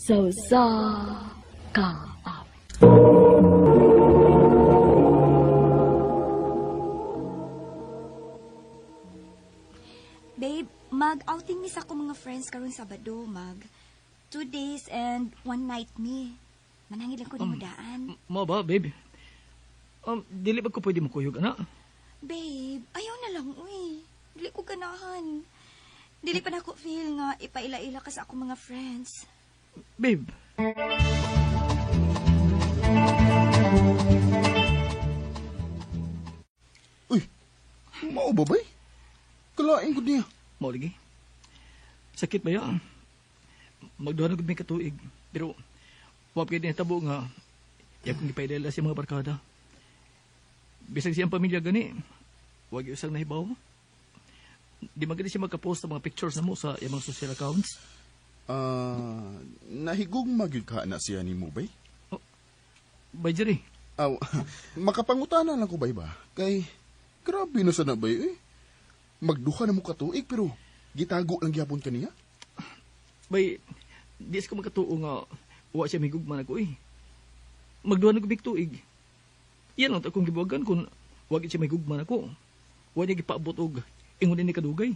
Sa usa ka awit. Babe, mag-outing mi sa akong mga friends karon Sabado, mag 2 days and one night mi. Manangil lang ko nimo daan. Mo ba, babe? Dili ba ko pwede mukuyog, ana? Babe, ayaw na lang, uy. Dili ko ganahan. Dili pa nako feel nga ipaila-ila ka sa akong mga friends. Babe, Uy, mao ba bay? Kalain ko niya. mao lagi. Sakit ba ya? Magduha na gud mi katuig. Pero, wa pa tabo nga iya kong gipailala sa mga barkada. Bisag siyang pamilya gani, wag usang nahibaw. Di man gani siya magka-post sa mga pictures na mo sa iyang mga social accounts. Ah, nahigog magyud ka na siya nimo bay? Bay Jerry, Aw, makapangutana lang ko bay ba? Kay grabe na sa na bay eh. Magduha na mo katuig pero gitago lang gyapon kaniya. Bay, di sa ko makatuo nga wa siya migugma nako eh. Magduha na gud tuig. Iyan lang ta akong gibuwagan kung wa gid siya migugma nako. Wa niya gipaabot og ingon ni kadugay.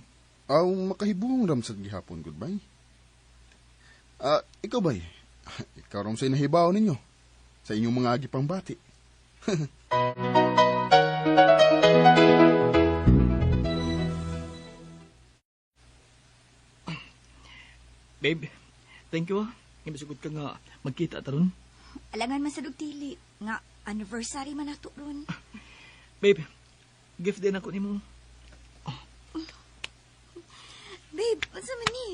Aw, makahibong ram sa gihapon gud bay. Ah, ikaw bay. Ikaw ram sa nahibaw ninyo sa inyong mga agi pangbati. Babe, thank you ah. Nga misugod ka nga magkita taron. Alangan man sa dugtili nga anniversary man nato ron. Babe, gift din ako nimo. Babe, unsa man ni?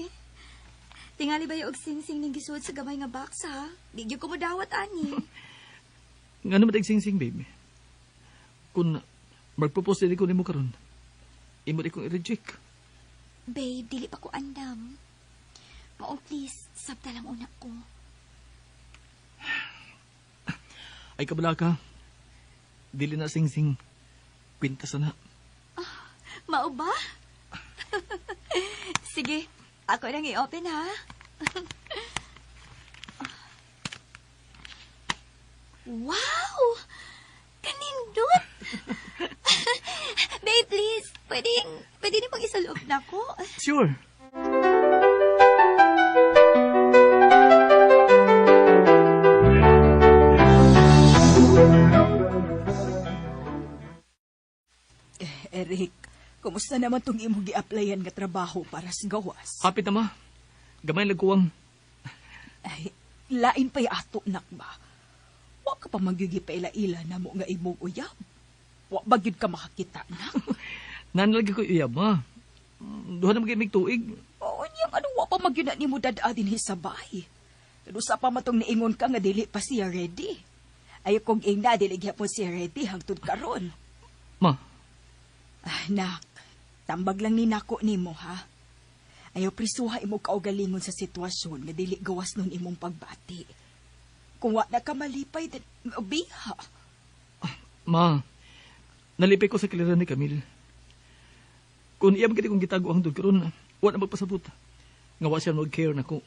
Tingali ba og sing-sing ning gisuod sa gamay nga box ha? Di gyud ko modawat ani. Nga naman tag sing-sing, babe. Kung magpropose din ko nimo karon, imo di kong i-reject. Babe, dili pa ko andam. Mao please, sabta lang una ko. Ay kabala ka. Dili na sing-sing. Kwintas na. Mao ba? Sige, ako nang i-open ha. Wow! Kanindot! Babe, please, pwede ni pang isaloob na ko. Sure. Eh, Eric, kumusta naman tong imong gi-applyan nga trabaho para sa gawas? Hapit na ma. Gamay lagkuwang. Ay, lain pa'y ato nak ba? Wa ka pa magyugi paila-ila na mo nga imong uyab. Wa ba gyud ka makakita nak? Nanalagi ko uyab ma. Duha na magimig tuig. Oo, niyang ano, wa pa magyud na nimo dad-a dinhi sa bahay. Pero sa pa matong niingon ka nga dili pa siya ready. Ay kung ingna dili gyapon siya ready hangtod karon. Ma, Ah, nak, tambag lang ni nako nimo ha. Ayaw prisuha imo kaugalingon sa sitwasyon nga dili gawas nun imong pagbati. Kung wa na ka malipay, then, biha. Ma. Nalipay ko sa kiliran ni Camille. Kung iya magkita kong gitago ang dud karon, wa na magpasabot. Nga wa siya mag-care nako.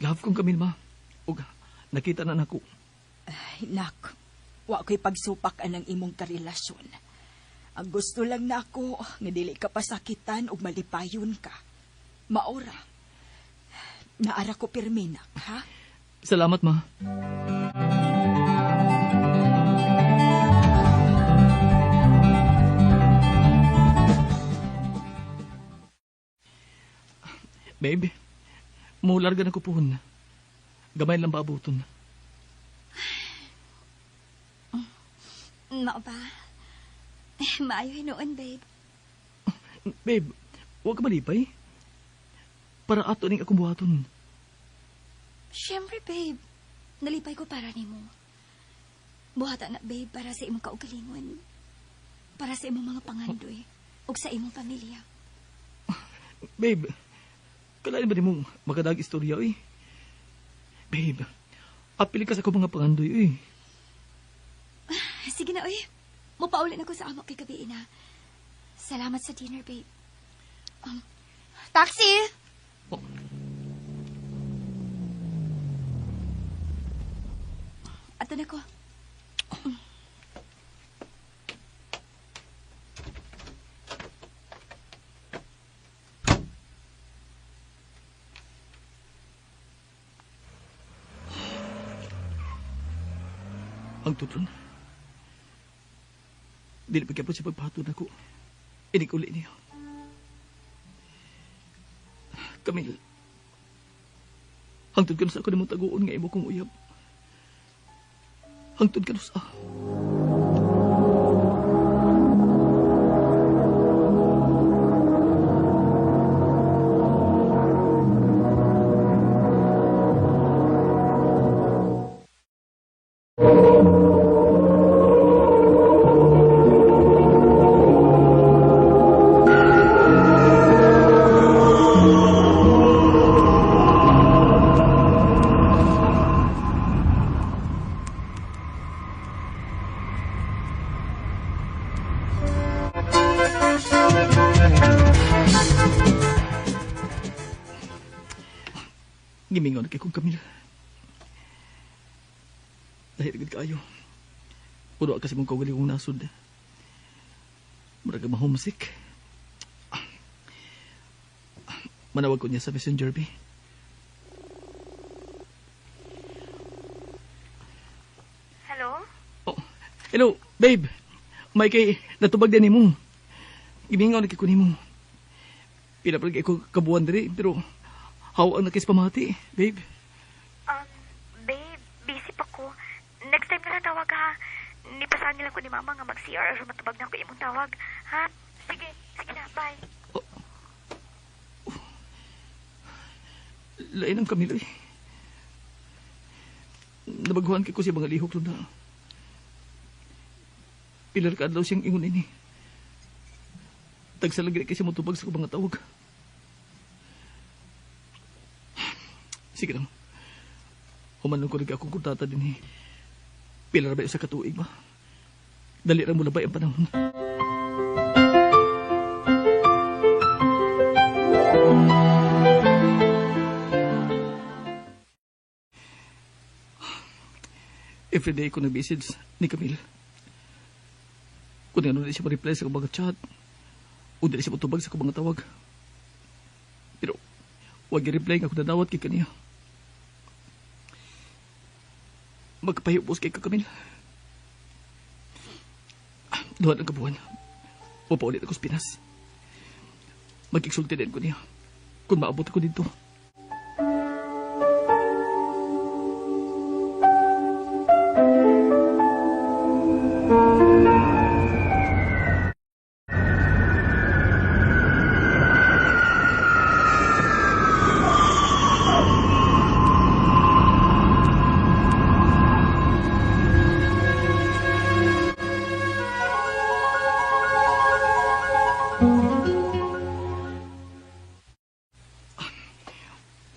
Love kong Camille, ma. Ug nakita na nako. Ay, nak, wa ko'y pagsupak anang imong karelasyon. Ang gusto lang nako nga dili ka pasakitan ug malipayon ka. Maora. Naara ko pirmi, nak, ha? Salamat, ma. Babe, mularga na ko puhon. Gamay lang ba abuton? Mao ba? Maayo hinuon, babe. Babe, huwag ka malipay. Para ato ning akong buhaton. Siyempre, babe. Nalipay ko para nimo. Buhata na, babe, para sa imong kaugalingon. Para sa imong mga pangandoy. Ug sa imong pamilya. Babe, kalain ba di mong makadag istorya, eh? Babe, apili ka sa akong mga pangandoy, eh. Sige na, uy. Mupauli na ko sa amo kay gabi na. Salamat sa dinner, babe. Taxi! Oh. Ato na ko. Ang tutron. Dili pa gyapon siya pagpahatod nako. Inig uli niya. Camille, hangtod ka na sa ako nimong taguon nga imo kong uyab. Hangtod ka na sa. Gimingaw na kay kong Camille. Dahil agad kaayo. Puno kasi mong kaugalingong nasod. Murag ma-homesick. Manawag ko niya sa Messenger, B. Hello? Oh, hello, babe. May kay natubag din nimo. Gimingaw na kay ko nimo. Pila pa ko kabuan diri, pero how ang nakis pamati, babe? Babe, busy pa ko. Next time na lang tawag ha. Nipasahan nila ko ni mama nga mag-CR aron matubag na ako imong tawag. Ha? Sige, sige na, bye. Oh. Oh. Lain ang Camilo eh. Nabaguhan kay ko siya mga lihok na. Pilar ka adlaw siyang ingon ini. Tagsalag kay siya motubag sa mga tawag. Sige lang. Humanong ko rin akong kontata din eh. Pila ra ba sa katuig ba? Dali ra mo labay ang panahon. Every day ko nag-message ni Camille. Kung ano na siya ma-reply sa mga chat, o dili siya motubag sa mga tawag. Pero, wag i-reply nga kung nadawat kay kaniya. Magpahibos kay ka, Camille. Duhan ang kabuhan. Mapaulit ako sa Pinas. Mag-exulti din ko niya. Kung maabot ako dito.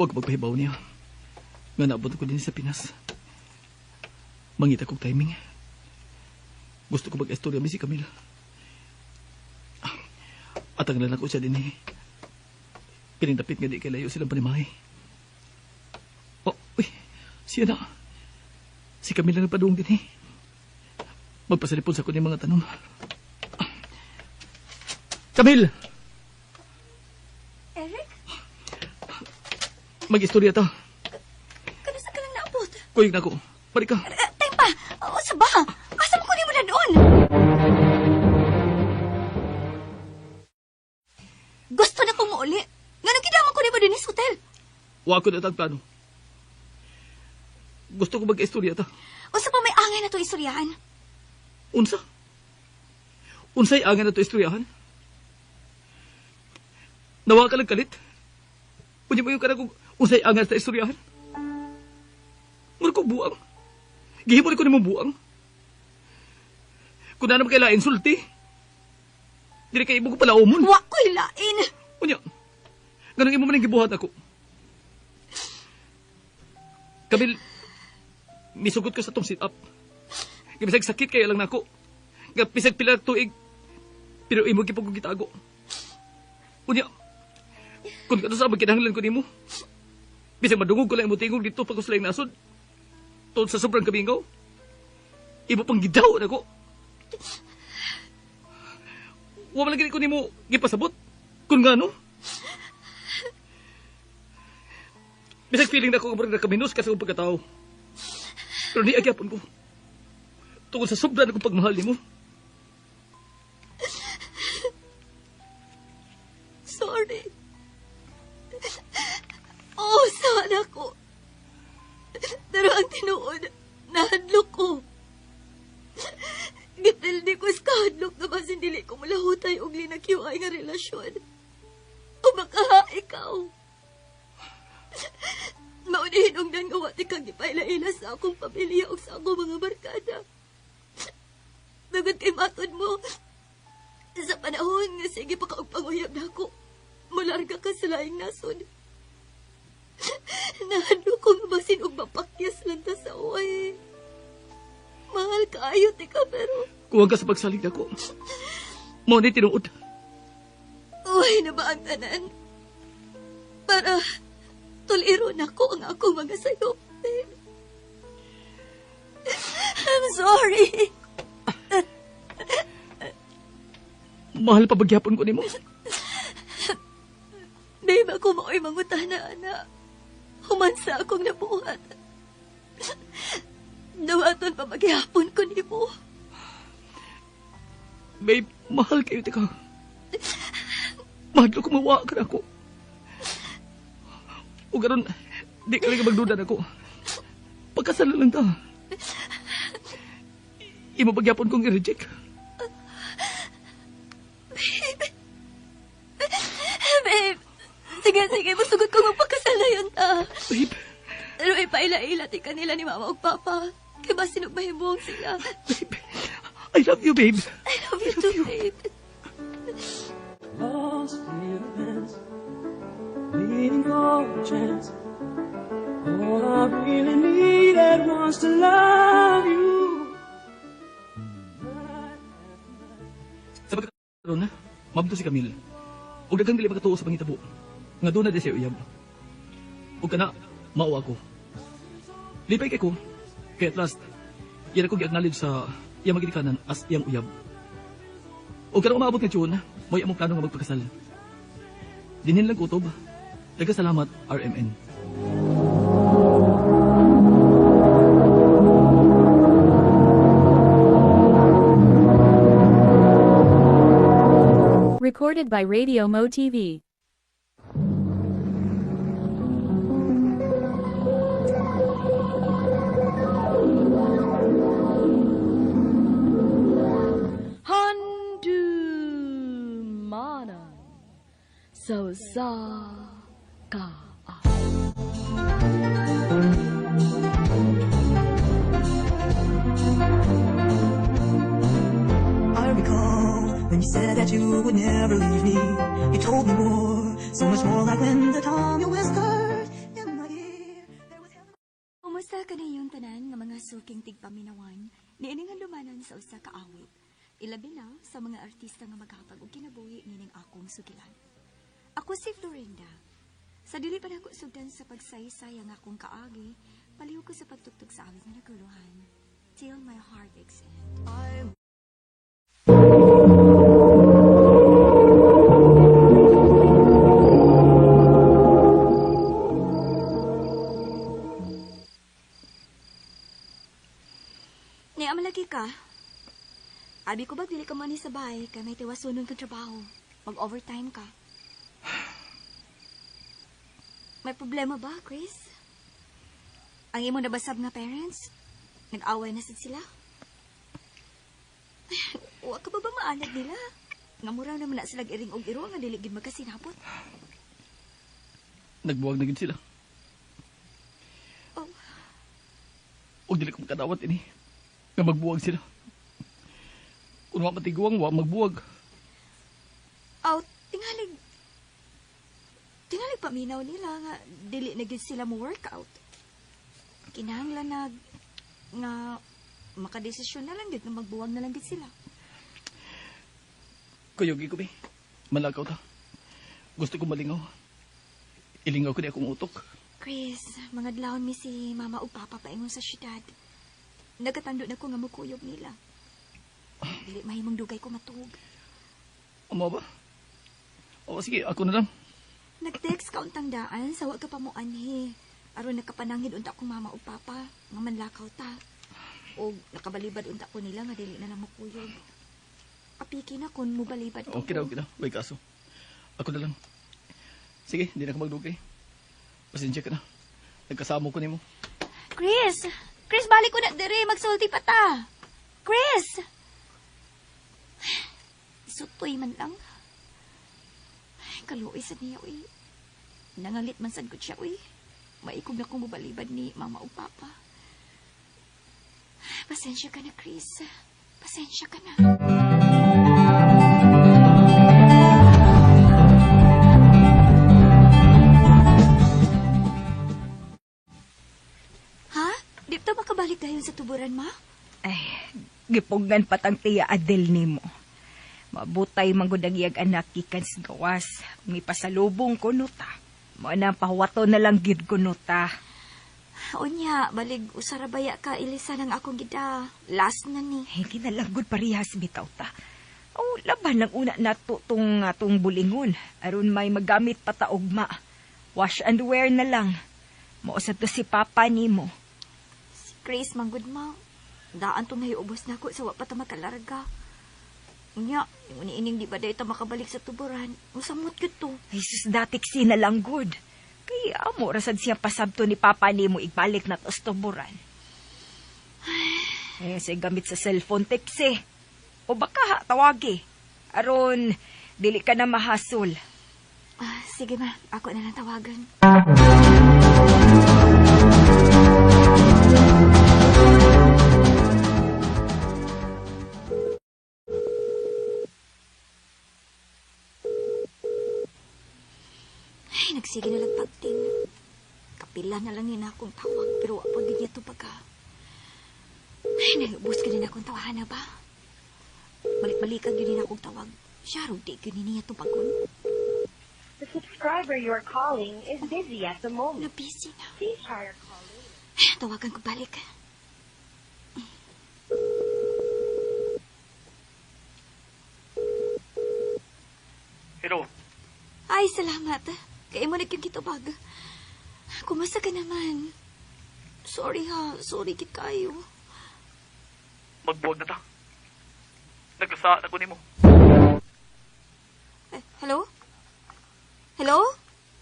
Huwag magpahibaw niya. Nga naabot ako din sa Pinas. Mangita kong timing. Gusto ko mag-istorya mi si Camille. At ang lalak ko siya din eh. Pinindapit nga di kay layo silang panimahe. Oh, uy, siya na. Si Camille na nagpadung din eh. Magpasalipon sa ko ni mga tanong. Camille! Eric? Mag-istorya ta. Kanusa ka lang naabot? Kuyog na ko. Balik ka. Time pa! O, sa ba? Asa mo kunin mo na doon? Gusto na kong muuli. Nganong gidaman ko nimo din sa hotel? Wa ko na tag plano. Gusto ko mag-istorya ta. Unsa pa may angay na to istoryahan? Unsa? Unsay angay na to istoryahan? Nawa ka lang kalit? Unya mo yung kanang kung unsay angay sa istoryahan? Mura ko buang. Gihimo ko nimo buang. Kung na naman kay lain sulti. Dili kay imo ko pala umon. Wa ko'y lain. Unya, ganun imo man ang gibuhat ako. Kamil, misugot ko sa tong sit-up. Bisag sakit kaya lang nako. Nga bisag pila tuig, pero imo gipag ko gitago. Unya, kung kato sa magkinahanglan ko nimo, bisag madungog ko lang imo tingog dito pag uslay nasod. Tuod sa sobrang kamingaw. Iba pang gidaw na ko. Wa man lagi ko nimo gipasabot. Kung ngano. Bisag feeling na ko nga nakaminus ka sa akong pagkatao. Pero ni agyapon ko. Tungkol sa sobra na kong pagmahal nimo. Sorry. Oo, sana ko. Pero ang tinuod, nahadlok ko. Gipildi ko sa kahadlok na basin dili ko malahutay og linakyuay nga relasyon. O baka ikaw. Maunihin og nang gawa ti kang gipaila-ila sa akong pamilya o sa akong mga barkada. Tungod kay matod mo, sa panahon nga sige pa ka og panguyab na ako, mularga ka sa laing nasod. Nahadlok ko nga basin og mapakyas lang ta sa uway. Mahal kaayo ti ka pero Kuwang ka sa pagsalig nako. Mao ni tinuod. uway na ba ang tanan? Para tuliro na ko ang akong mga sayop. Babe. I'm sorry. Mahal pa bagyapon ko nimo. Babe, ako mao'y mangutana, ana. Human sa akong nabuhat. Dawaton pa maghihapon ko nimo. Babe, mahal kayo tika. Mahal ko mawa ka na ako. O garon, di ka lang magduda na ako. Pagkasal na lang ta. Imo bagyapon kong i-reject. Babe, sige, sige, masugot ko magpakasal na yun ta. Babe, Pero ipaila-ila ti kanila ni mama ug papa. Kay basin og mahimong sila. babe, I love you, babe. I love you too, babe. Lost in events, waiting for a chance. All I really needed was to love you. Sa pagkakaroon na, mabdo si Camille. Ug daghang dili makatuo sa pangitabo. Nga doon na di siya uyab. Ug kana, mao ako. Lipay kay ko, kay at last, yan ako gi-acknowledge sa iyang magilikanan as iyang uyab. Ug karong umaabot nga June, mo'y among plano nga magpakasal. Dinhin lang kutob. Daghang salamat, RMN. Recorded by Radio Mo TV. Handumanan sa usa ka I recall when you said that you would never leave me. You told me more, so much more, like when the time you whispered in my ear. There was heaven. Kumusta ka ninyong tanan nga mga suking tigpaminawan niining handumanan sa usa ka awit. Ilabi na sa mga artista nga maghatag og kinabuhi nining akong sugilan. Ako si Florinda. Sa dili pa nako sugdan sa pagsaysay ang akong kaagi, palihog ko sa pagtugtog sa awit nga naguluhan. Till my heart aches end. Ni amalagi ka. Abi ko ba dili ka man ni sa bahay kay may tiwasunon kang trabaho. Mag-overtime ka. May problema ba, Chris? Ang imo nabasab nga parents? Nag-away na sad sila? Wa ka ba ba maanad nila? Nga mura naman na sila iring og iro nga dili gid magkasinabot. Nagbuwag na gid sila. Oh, Ug dili ko makadawat ini. Nga magbuwag sila. Kung wa matiguang, wa magbuwag. Aw, tingalig. Tingalig paminaw nila nga dili na gid sila mo workout. Kinahanglan na nga makadesisyon na lang gid nga magbuwag na lang gid sila. Kuyugi ko, be. Malakaw ta. Gusto ko malingaw. Ilingaw ko di akong utok. Chris, mga dlawon mi si mama ug papa paingon sa syudad. Nagatando na ko nga mukuyog nila. Dili mahimong dugay ko matuog. Amo ba? O sige, ako na lang. Nag-text ka untang daan sa wa ka pa mo anhi. Aron nakapanangid unta akong mama ug papa nga manlakaw ta. Og nakabalibad unta ko nila nga dili na lang mukuyog. Apiki na kon mobalibad ko. Okay na, okay na. Way kaso. Ako na lang. Sige, hindi na ka magdugay. Pasensya ka na. Nagkasamo ko nimo. Chris! Chris, balik ko na dire. Magsulti pa ta. Chris! Sutoy man lang. Ay, kaluoy sa niya, uy. Nangalit man sad ko siya, uy. Maikog na kong mubalibad ni mama o papa. Pasensya ka na, Chris. Pasensya ka na. Ha? Di ta makabalik dayon sa tuburan, ma? Ay, gipugnan patang tiya Adel nimo. Mabutay manggod ang iyang anak gikan sa gawas. May pasalubong ko no ta. Mao na pahuwato na lang gid ko no ta. Unya, balig usarabaya ka ilisa ng akong gida. Last na ni. Hindi na lang gud parehas bitaw ta. O laban lang una nato tong atong bulingon. Aron may magamit pa ta ugma. Wash and wear na lang. Mao sa to si papa nimo. Si Chris manggod ma. Daan tong nahiubos na ko sa wa pa ta makalarga. Unya, yung uniining di ba dahil ta makabalik sa tuburan? Musamot gyud to. Ay sus datik si na lang gud. Kay amo rasad siya pasabto ni papa nimo igbalik na to sa tuburan. Eh, say gamit sa cellphone text eh. O baka ha, tawagi. Aron, dili ka na mahasol. Ah, sige ma, ako na lang tawagan. Ay, nagsige na lang pagting. Kapila na lang yun akong tawag, pero wa pa gid niya to pagka. Ay, naiubos ka din akong tawahan na ba? Balik-balikan yun din akong tawag. Siya ro, di yun niya tubagon. The subscriber you are calling is busy at the moment. Na-busy na. Please try your call later. Ay, tawagan ko balik. Hello. Ay, salamat. Kaya mo nagkikitubag. Kumusta ka naman? Sorry ha, sorry kit kayo. Magbuwag na ta. Nagkasaan ako nimo. Eh, hello? Hello?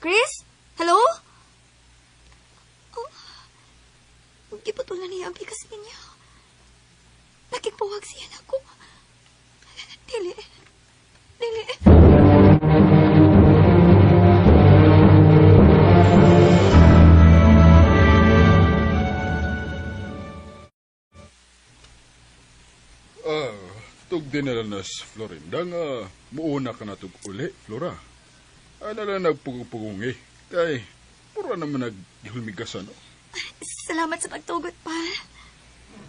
Chris? Hello? Oh, giputol na niya ang pikas niya. Nakigpuwag siya nako. Dili. Dili. Tugdi na lang nas, Florinda, nga muuna ka na tug uli, Flora. Ano lang nagpugong-pugongi. Kay, pura naman naghulmigasan, no? Salamat sa pagtugot pa.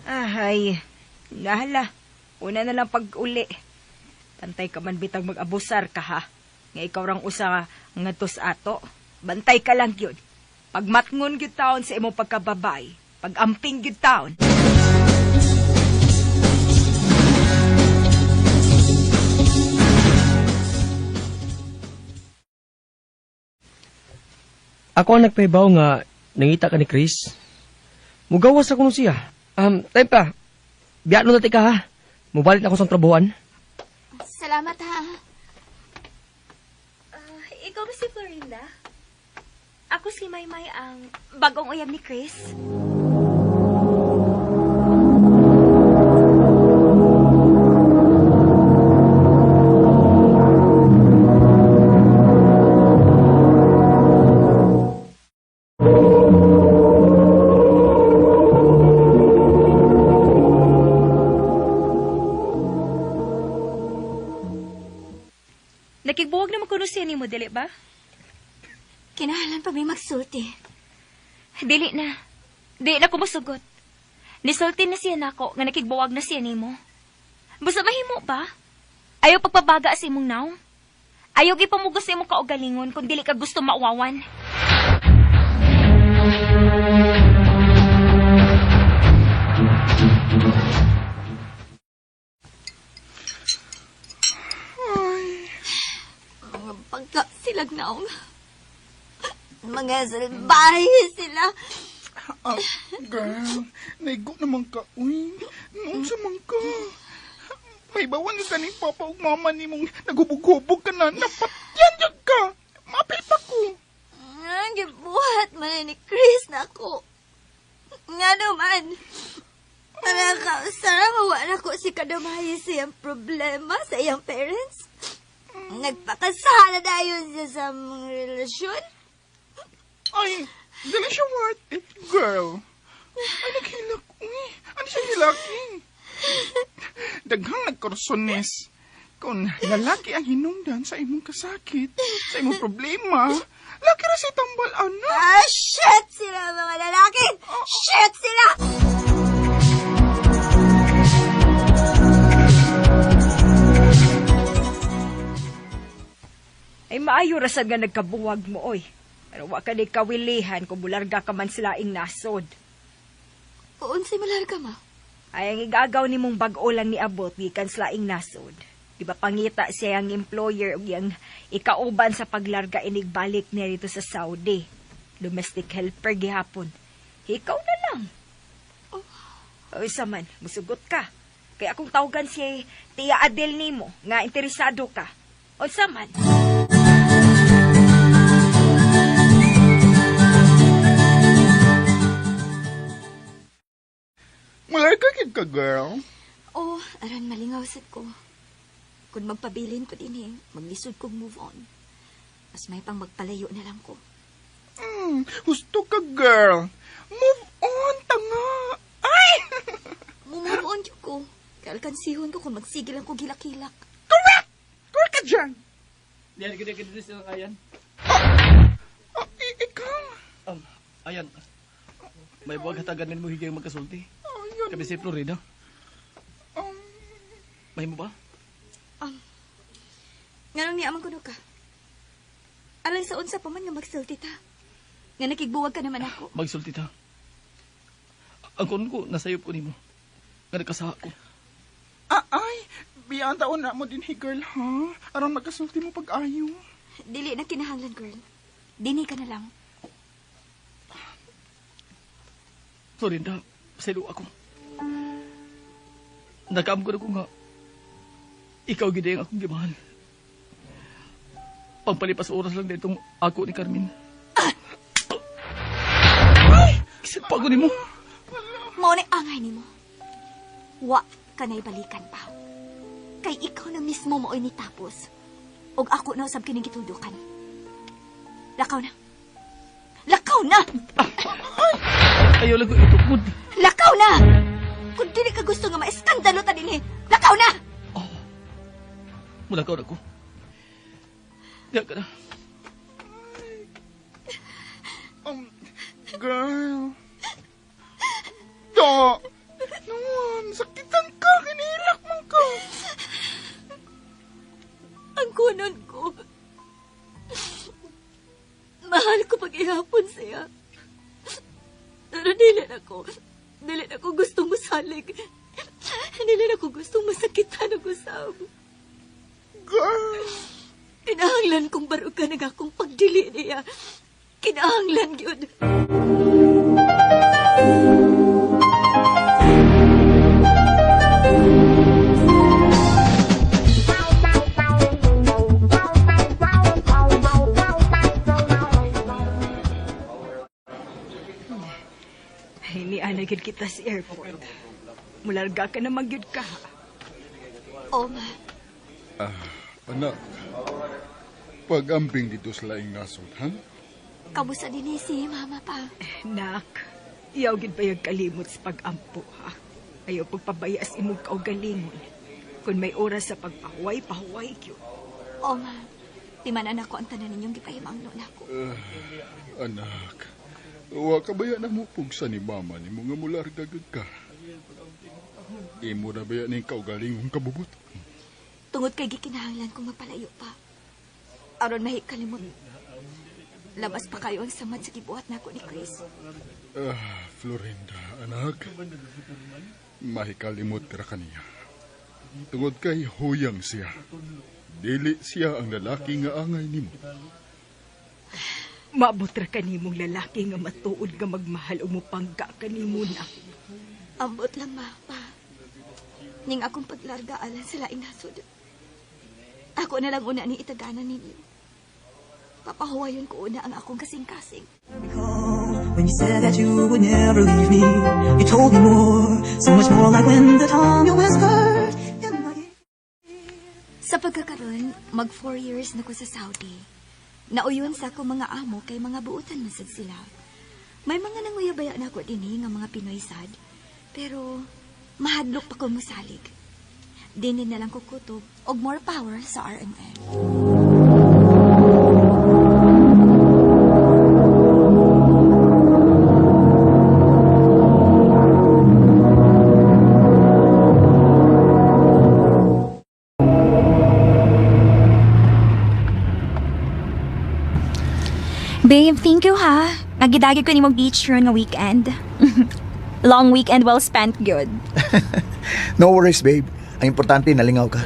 Ahay, nahala. Una na lang pag-uli. Bantay ka man bitang mag-abusar ka ha. Nga ikaw rang usa nga tos ato. Bantay ka lang yun. Pagmatngon gyud taon sa imong pagkababay. Pag-amping gyud taon. Ako ang nagpahibaw nga nangita ka ni Chris. Mugawas ako nung siya. Tayo pa. Biya no dati ka ha. Mubalik na ako sa trabuhan. Salamat ha. Ikaw ba si Florinda? Ako si Maymay ang bagong uyab ni Chris. Nakigbuwag naman kuno siya nimo, dili ba? Kinahanglan pa may magsulti. Dili na. Dili na ko mosugot. Nisulti na siya nako nga nakigbuwag na siya nimo. Basta mahimo ba? Ayaw pagpabaga sa imong naong. Ayaw gipamugos sa imong kaugalingon kung dili ka gusto mauwawan. Bangka silang naong. Mga salbahe sila. Girl, naigo naman ka, uy. Noon sa man ka. May bawan ka ni Papa ug Mama ni mong naghubog-hubog ka na. Napatyan yun ka. Mapil pa ko. Ang gibuhat man ni Chris na ako. Nga naman. Sarang wala ko si kadamay sa iyang problema sa iyang parents. Nagpakasala dayon siya sa mga relasyon. Ay, dili siya worth it, girl. Ay, naghilak. Uy, ano siya hilaki? Daghang nagkorsones. Kung lalaki ang hinungdan sa imong kasakit, sa imong problema, laki ra si tambal, anak. Ah, shit sila mga lalaki! Shit sila! Ay maayo ra sad nga nagkabuwag mo, oy. Pero wa ka ni kawilihan kung bularga ka man sila ing nasod. Unsay malarga, ma? Ay, ang igagaw ni mong bag-o lang ni abot gikan sa laing nasod. Di ba pangita siya ang employer ug iyang ikauban sa paglarga inigbalik niya dito sa Saudi. Domestic helper gihapon. Ikaw na lang. Oh. Isa man, musugot ka. Kaya akong tawagan si Tia Adel nimo nga interesado ka. O sa man. Malarga kid ka, girl. Oh, aran malingaw sad ko. Kung magpabilin ko din eh, maglisod kong move on. Mas may pang magpalayo na lang ko. Gusto ka, girl. Move on, tanga. Ay! Move on yun ko. Kalkansihon ko kung magsigil lang ko gilak-kilak. Correct! Correct ka dyan! Diyan, gina gina sila ayan. Ikaw? Ayan. May buwag hatagan mo higay magkasulti. Ayan. Kami si Florida. May mo ba? Nganong niya amang kuno ka? Alang sa unsa pa man nga magsulti ta. Nga nakigbuwag ka naman ako. Magsulti ta. Ang kuno ko, nasayop ko nimo. Nga nagkasaha ko. Ay, biyaan taon na mo din, hey girl, ha? Aron magkasulti mo pag-ayo. Dili na kinahanglan, girl. Dini ka na lang. Florinda, pasaylo ako. Nakaam ko na ko nga, ikaw gid ang akong gimahal. Pagpalipas oras lang ditong ako ni Carmen. Ay! Kisip pa ko nimo. Mao ni angay nimo. Wa ka na'y balikan pa. Kay ikaw na mismo mooy nitapos. Og ako na usab kining gituldukan. Lakaw na. Lakaw na! Ayaw lang ko itukod. Lakaw na! Kung dili ka gusto nga maiskandalo ta dinhi, lakaw na! Oh. Mulakaw na ko. Diya ka na. Girl. Da! Noon, sakitan ka. Kinilak man ka. Ang kunon ko. Mahal ko pag-ihapon siya. Pero dili na ko. Dili na ko gustong masalig. Dili na ko gustong masakitan og usab. Girl! Kinahanglan kong barugan ang akong pagdili niya. Kinahanglan gyud. Ay, niana gyud kita sa airport. Mularga ka na magyud ka. Oh, ma. Anak, pag-amping dito sa laing nasod, ha? Kamusta din si mama pa? Nak, iyaw gid ba yung kalimot sa pag-ampo, ha? Ayaw pagpabaya sa imong kaugalingon. Kung may oras sa pagpahuway, pahuway gyud. Oh, ma. Timanan ako ang tanan ninyong gipahimangno nako. Anak, wa ka ba yan mo pugsa ni mama ni mga mularga gud ka? Imo na ba yan ang kaugalingong kabubot? Tungod kay gikinahanglan kong magpalayo pa. Aron mahikalimot. Labas pa kayo ang samad sa gibuhat nako ni Chris. Florinda, anak. Mahikalimot ra kaniya. Tungod kay huyang siya. Dili siya ang lalaki nga angay nimo. Maabot ra kanimong lalaki nga matuod nga magmahal o mupangga kanimo na. Ambot lang, ma, pa. Ning akong paglarga alang sa laing nasod. Ako na lang una ni itaganan ninyo. Papahuwayon ko una ang akong kasing-kasing. When you said that you would never leave me, you told me more, so much more like when the time you whispered in my ear. Sa pagkakaroon, mag 4 years na ko sa Saudi. Nauyon sa ako mga amo kay mga buutan man sad sila. May mga nanguyabaya na ako dinhi nga mga Pinoy sad. Pero mahadlok pa ko mosalig. Dinin na lang ko kutob og more power sa RMN. Babe, thank you ha. Nagidagi ko nimong beach ron nga weekend. Long weekend well spent, good. No worries, babe. Ang importante, nalingaw ka.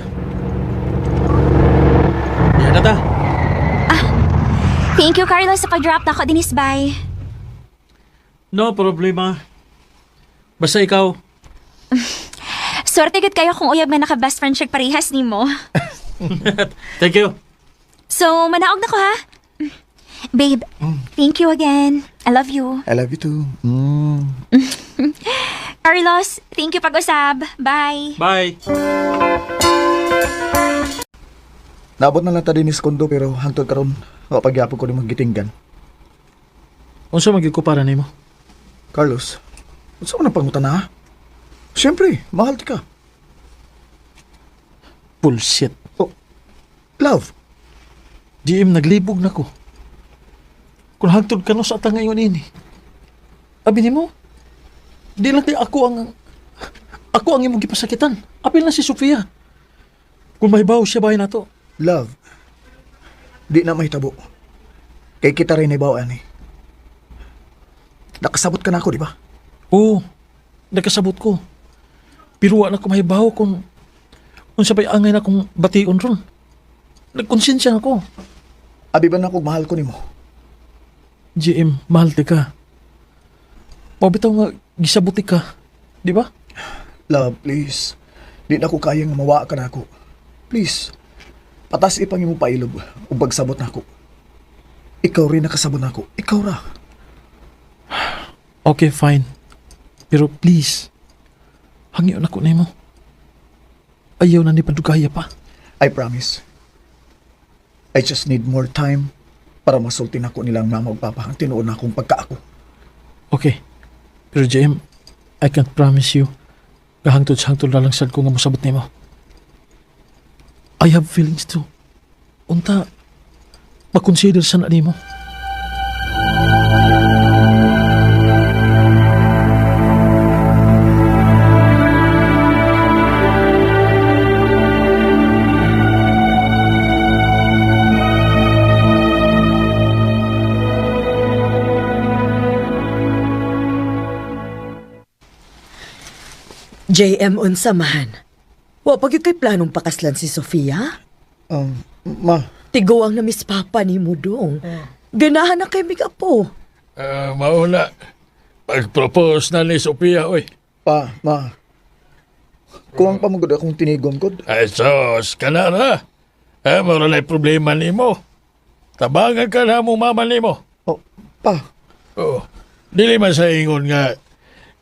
Yan na ta. Thank you, Carlos, sa pag-drop na ako dinis. Bye. No problema. Basta ikaw. Swerte gud kayo kung uyab nga naka-best friend siya parehas nimo. Thank you. So, manaog na ko ha. Babe, thank you again. I love you. I love you too. Mm. Carlos, thank you pag-usab. Bye. Bye. Naabot na lang ta din is kondo pero hangtod karon wa pagyapon ko nimong gitinggan. Unsa man gyud ko para nimo? Carlos, unsa man ang pangutana ha? Siyempre, mahal ti ka. Bullshit. Oh, love. GM, naglibog na ko. Kung hangtod ka no sa atang ngayon ini. Abi nimo, di lang kay ako ang imong gipasakitan. Apil na si Sofia. Kung mahibaw siya bahay nato. Love. Di na mahitabo. Kay kita rin ibaw ani. Nakasabot ka na ako, di ba? Oo, nakasabot ko. Pero wa na ko mahibaw kung unsa pa'y angay na kong bation ron. Nagkonsensya ako. Abi ba na ako mahal ko nimo? GM, mahal ti ka. Pabitaw nga, gisabuti ka. Di ba? Love, please. Di na ko kaya nga mawa ka na ako. Please. Patas ipang imo pailob ug pagsabot na ako. Ikaw rin nakasabot na ako. Ikaw ra. Okay, fine. Pero please, hangyo na ko nimo. Ayaw na ni Pandugaya pa. I promise. I just need more time para masulti na ko nilang mama ug papa ang tinuod na akong pagkaako. Okay. Pero JM, I can't promise you. Gahangtod sa hangtod na lang sad ko nga mosabot nimo. I have feelings too. Unta, makonsider sa na nimo. JM unsa man. Wa pa gyud kay planong pakaslan si Sofia? Ma. Tiguang na miss papa ni mo dong. Ganahan na kay migapo. Mauna. Pag-propose na ni Sophia, oy. Pa, ma. Kuwang pa magud akong tinigom kod. Ay, sos, ka na na. Eh, mara na problema nimo. Tabangan ka na mo mama nimo. Oh, pa. Oo. Dili man sa ingon nga,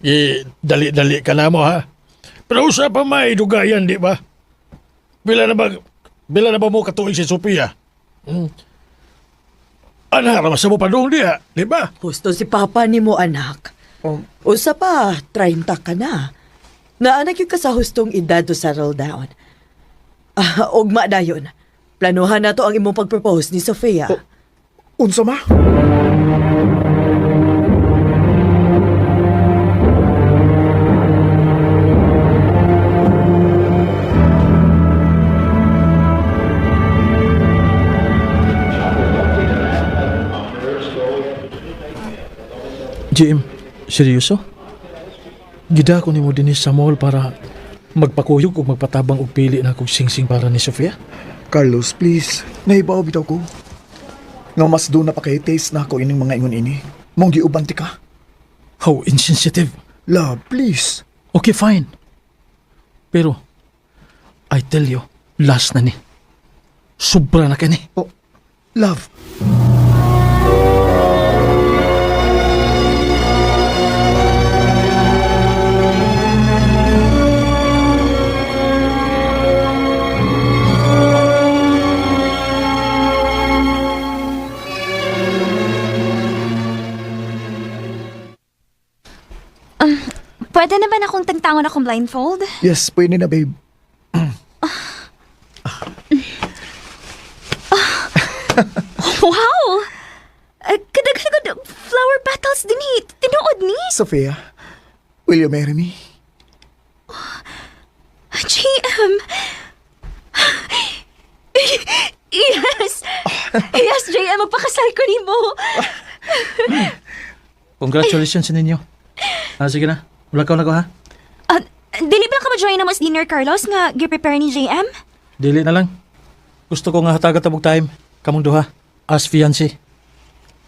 i dali-dali ka na mo, ha? Pero usa pa may dugayan, di ba? Bila na ba mo katuig si Sophia? Hmm. Ana, ramasa mo pa doon diha, di ba? Husto si papa ni mo anak. Usa pa, 30 ka na. Naanak yun ka sa hustong edad to settle down. Ah, ugma dayon. Planuhan na to ang imong pag-propose ni Sofia. Unsa ma? JM, seryoso? Gida ko nimo dinhi sa mall para Magpakuyog ug magpatabang og pili na kog singsing para ni Sofia? Carlos, please. Nahibaw bitaw ko. Nga mas doon na pa kay taste na ako ining mga ingon ini. Mong giuban ti ka. How insensitive. Love, please. Okay, fine. Pero, I tell you, last na ni. Sobra na kani. Oh, love. Pwede na ba na akong tangtangon akong blindfold? Yes, pwede na, babe. Wow! Kadaghan flower petals din eh. Tinuod ni. Sophia, will you marry me? JM! Yes! Yes, JM! Magpakasal ko nimo! Congratulations sa ninyo. Ah, sige na. Wala ka na ko ha. Ah, dili ba lang ka ma-join na mas dinner, Carlos, nga gi-prepare ni JM? Dili na lang. Gusto ko nga hatagat tabog time. Kamong duha. As fiancé.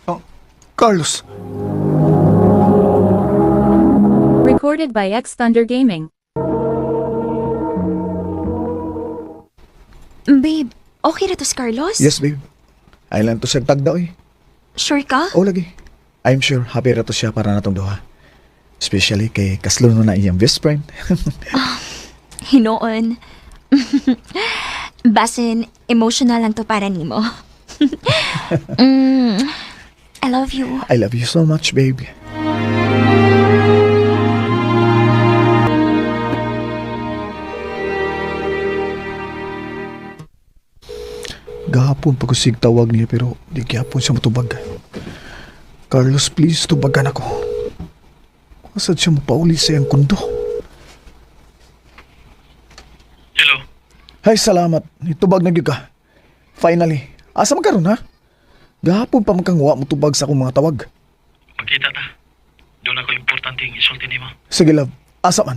Oh, Carlos. Recorded by X Thunder Gaming. Babe, okay na to si Carlos? Yes, babe. Ay lang to siya tagda, oy. Sure ka? Oh, lagi. I'm sure happy ra to siya para natong duha. Especially kay kaslo na iyang best friend. Hinoon. Basin, emotional lang to para nimo. I love you. I love you so much, babe. Gahapon pa ko sig tawag niya pero di gyapon siya motubag. Carlos, please tubagan ako. Asad siya mopauli sa iyang kundo. Hello. Ay, salamat. Itubag na gyud ka. Finally. Asa man karon ha? Gahapon pa man kang wa motubag sa akong mga tawag. Magkita ta. Doon ako importante yung isulti nimo. Sige, love. Asa man?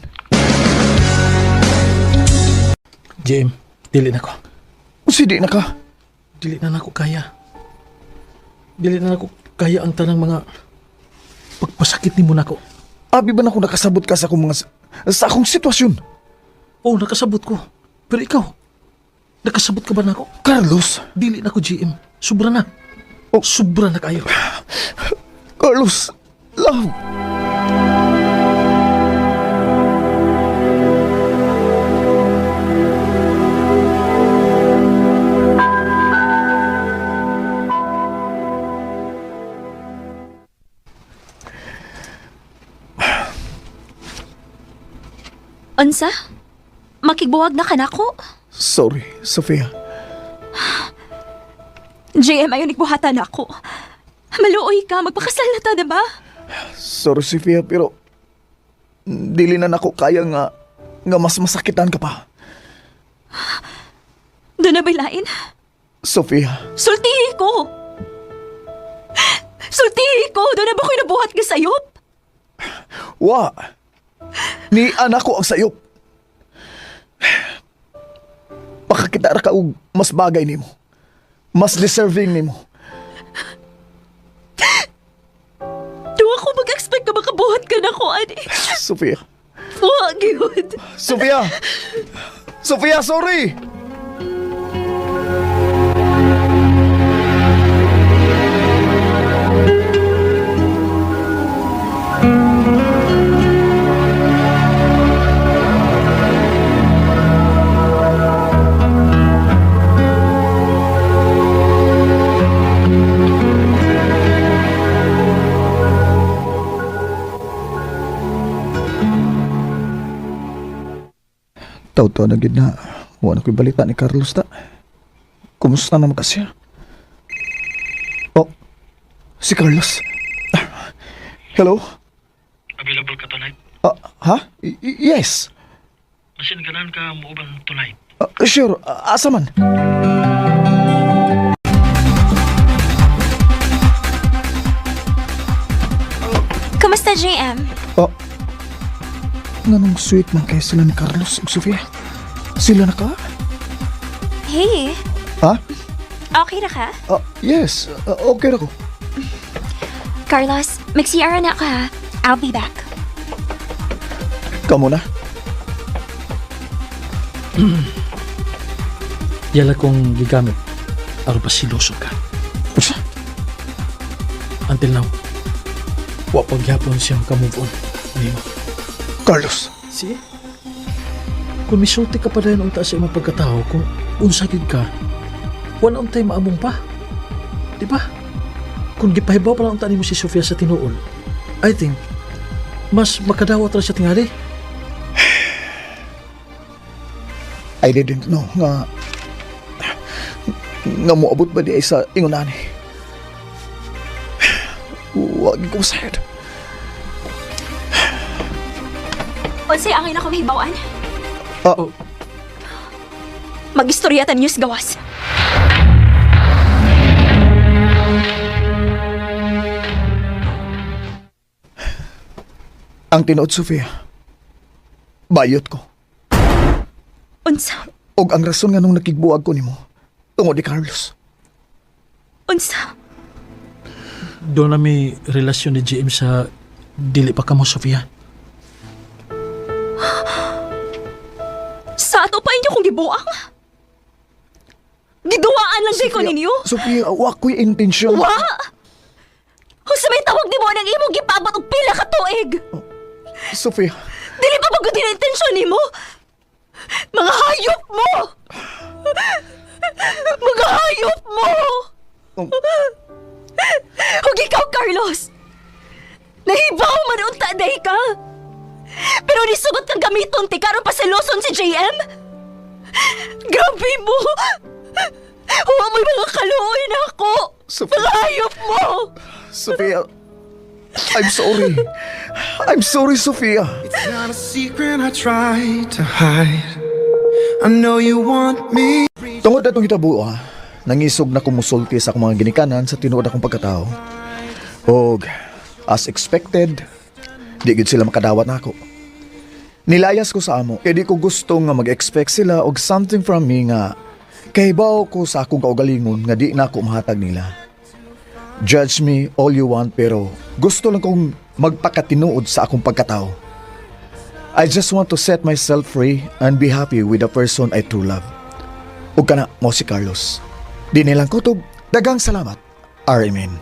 JM, dili na ko. Usi, di na ka. Dili na nako kaya. Dili na nako kaya ang tanang mga pagpasakit nimo nako. Abi ba na kung nakasabot ka sa akong mga sa akong sitwasyon? Oh, nakasabot ko. Pero ikaw, nakasabot ka ba nako? Carlos! Dili na ko, GM. Sobra na. Oh. Sobra na kayo. Carlos! Love! Unsa? Makigbuwag na ka nako? Sorry, Sofia. JM, ayaw nagbuhatan ako. Maluoy ka, magpakasal na ta, diba? Sorry, Sofia, pero dili na nako kaya nga nga mas masakitan ka pa. Doon na ba'y lain? Sofia, Sultihi ko! Sultihi ko! Doon na ba ko'y nabuhat ka sayop? wa. Ni anak ko ang sayop. Pakakita ra ka og mas bagay nimo. Mas deserving nimo. Doon ako mag-expect na makabuhat ka na ko, ani. Sofia. Wag yun. Sofia! Sofia, sorry! Taw-taw na gid na. Wala ko'y balita ni Carlos ta. Kumusta naman kasi? Oh, si Carlos. Hello? Available ka tonight? Ah, ha? Yes. Masin ganan ka muuban tonight. Ah, sure, asa man? Kamusta, JM? Oh. Nganong sweet man kay sila ni Carlos ug Sofia? Sila na ka? Hey, Ha? okay ra ka? Ah, yes, okay ra ko. Carlos, mag-CR na ako ha. I'll be back. Kamo na. Yala kong gigamit aron pasiloso ka. Unsa? Until now, wa pa gyapon siya maka-move on nimo. Carlos. Si? Kung misulti ka pa dayon unta sa imong pagkatao, kung unsa gyud ka, wa na untay maamong pa. Di ba? Kung gipahibaw pa lang unta nimo si Sofia sa tinuod, I think, mas makadawat ra siya tingali. I didn't know nga nga moabot ba di ay sa ingon ani. Wag ko sad. Unsay angay na kong hibaw-an? Ah. Oh. Mag-istorya ta news gawas. Ang tinuod, Sofia, bayot ko. Unsa? Og ang rason nga nung nakigbuag ko nimo, tungod ni Carlos. Unsa? Doon na may relasyon ni GM sa dili pa kamo, Sofia. Sa ato pa inyo kong gibuang? Giduwaan lang day ko ninyo? Sofia, wa ko'y intensyon. Wa! Unsa may tawag nimo nang imong gipaabot og pila ka tuig? Sofia. Dili pa ba gud na intensyon nimo? Mga hayop mo! Mga hayop mo! Ug ikaw, Carlos! Nahibaw man unta day ka! Pero nisugot kang gamiton ti karon paseloson si JM? Grabe mo! Huwa mo'y mga kaluoy na ako! Sophia. Mga hayop mo! Sofia, I'm sorry. I'm sorry, Sofia. It's not a secret I try to hide. I know you want me. Tungod atong hitabo, ah, nangisog na kumusulti sa akong mga ginikanan sa tinuod akong pagkatao. Og, as expected, di gid sila makadawat nako. Nilayas ko sa amo, kay di ko gusto nga mag-expect sila og something from me nga kahibaw ko sa akong kaugalingon nga di na ako mahatag nila. Judge me all you want pero gusto lang kong magpakatinuod sa akong pagkatao. I just want to set myself free and be happy with the person I true love. Ug kana mo si Carlos. Di nilang kutob, dagang salamat. RMN.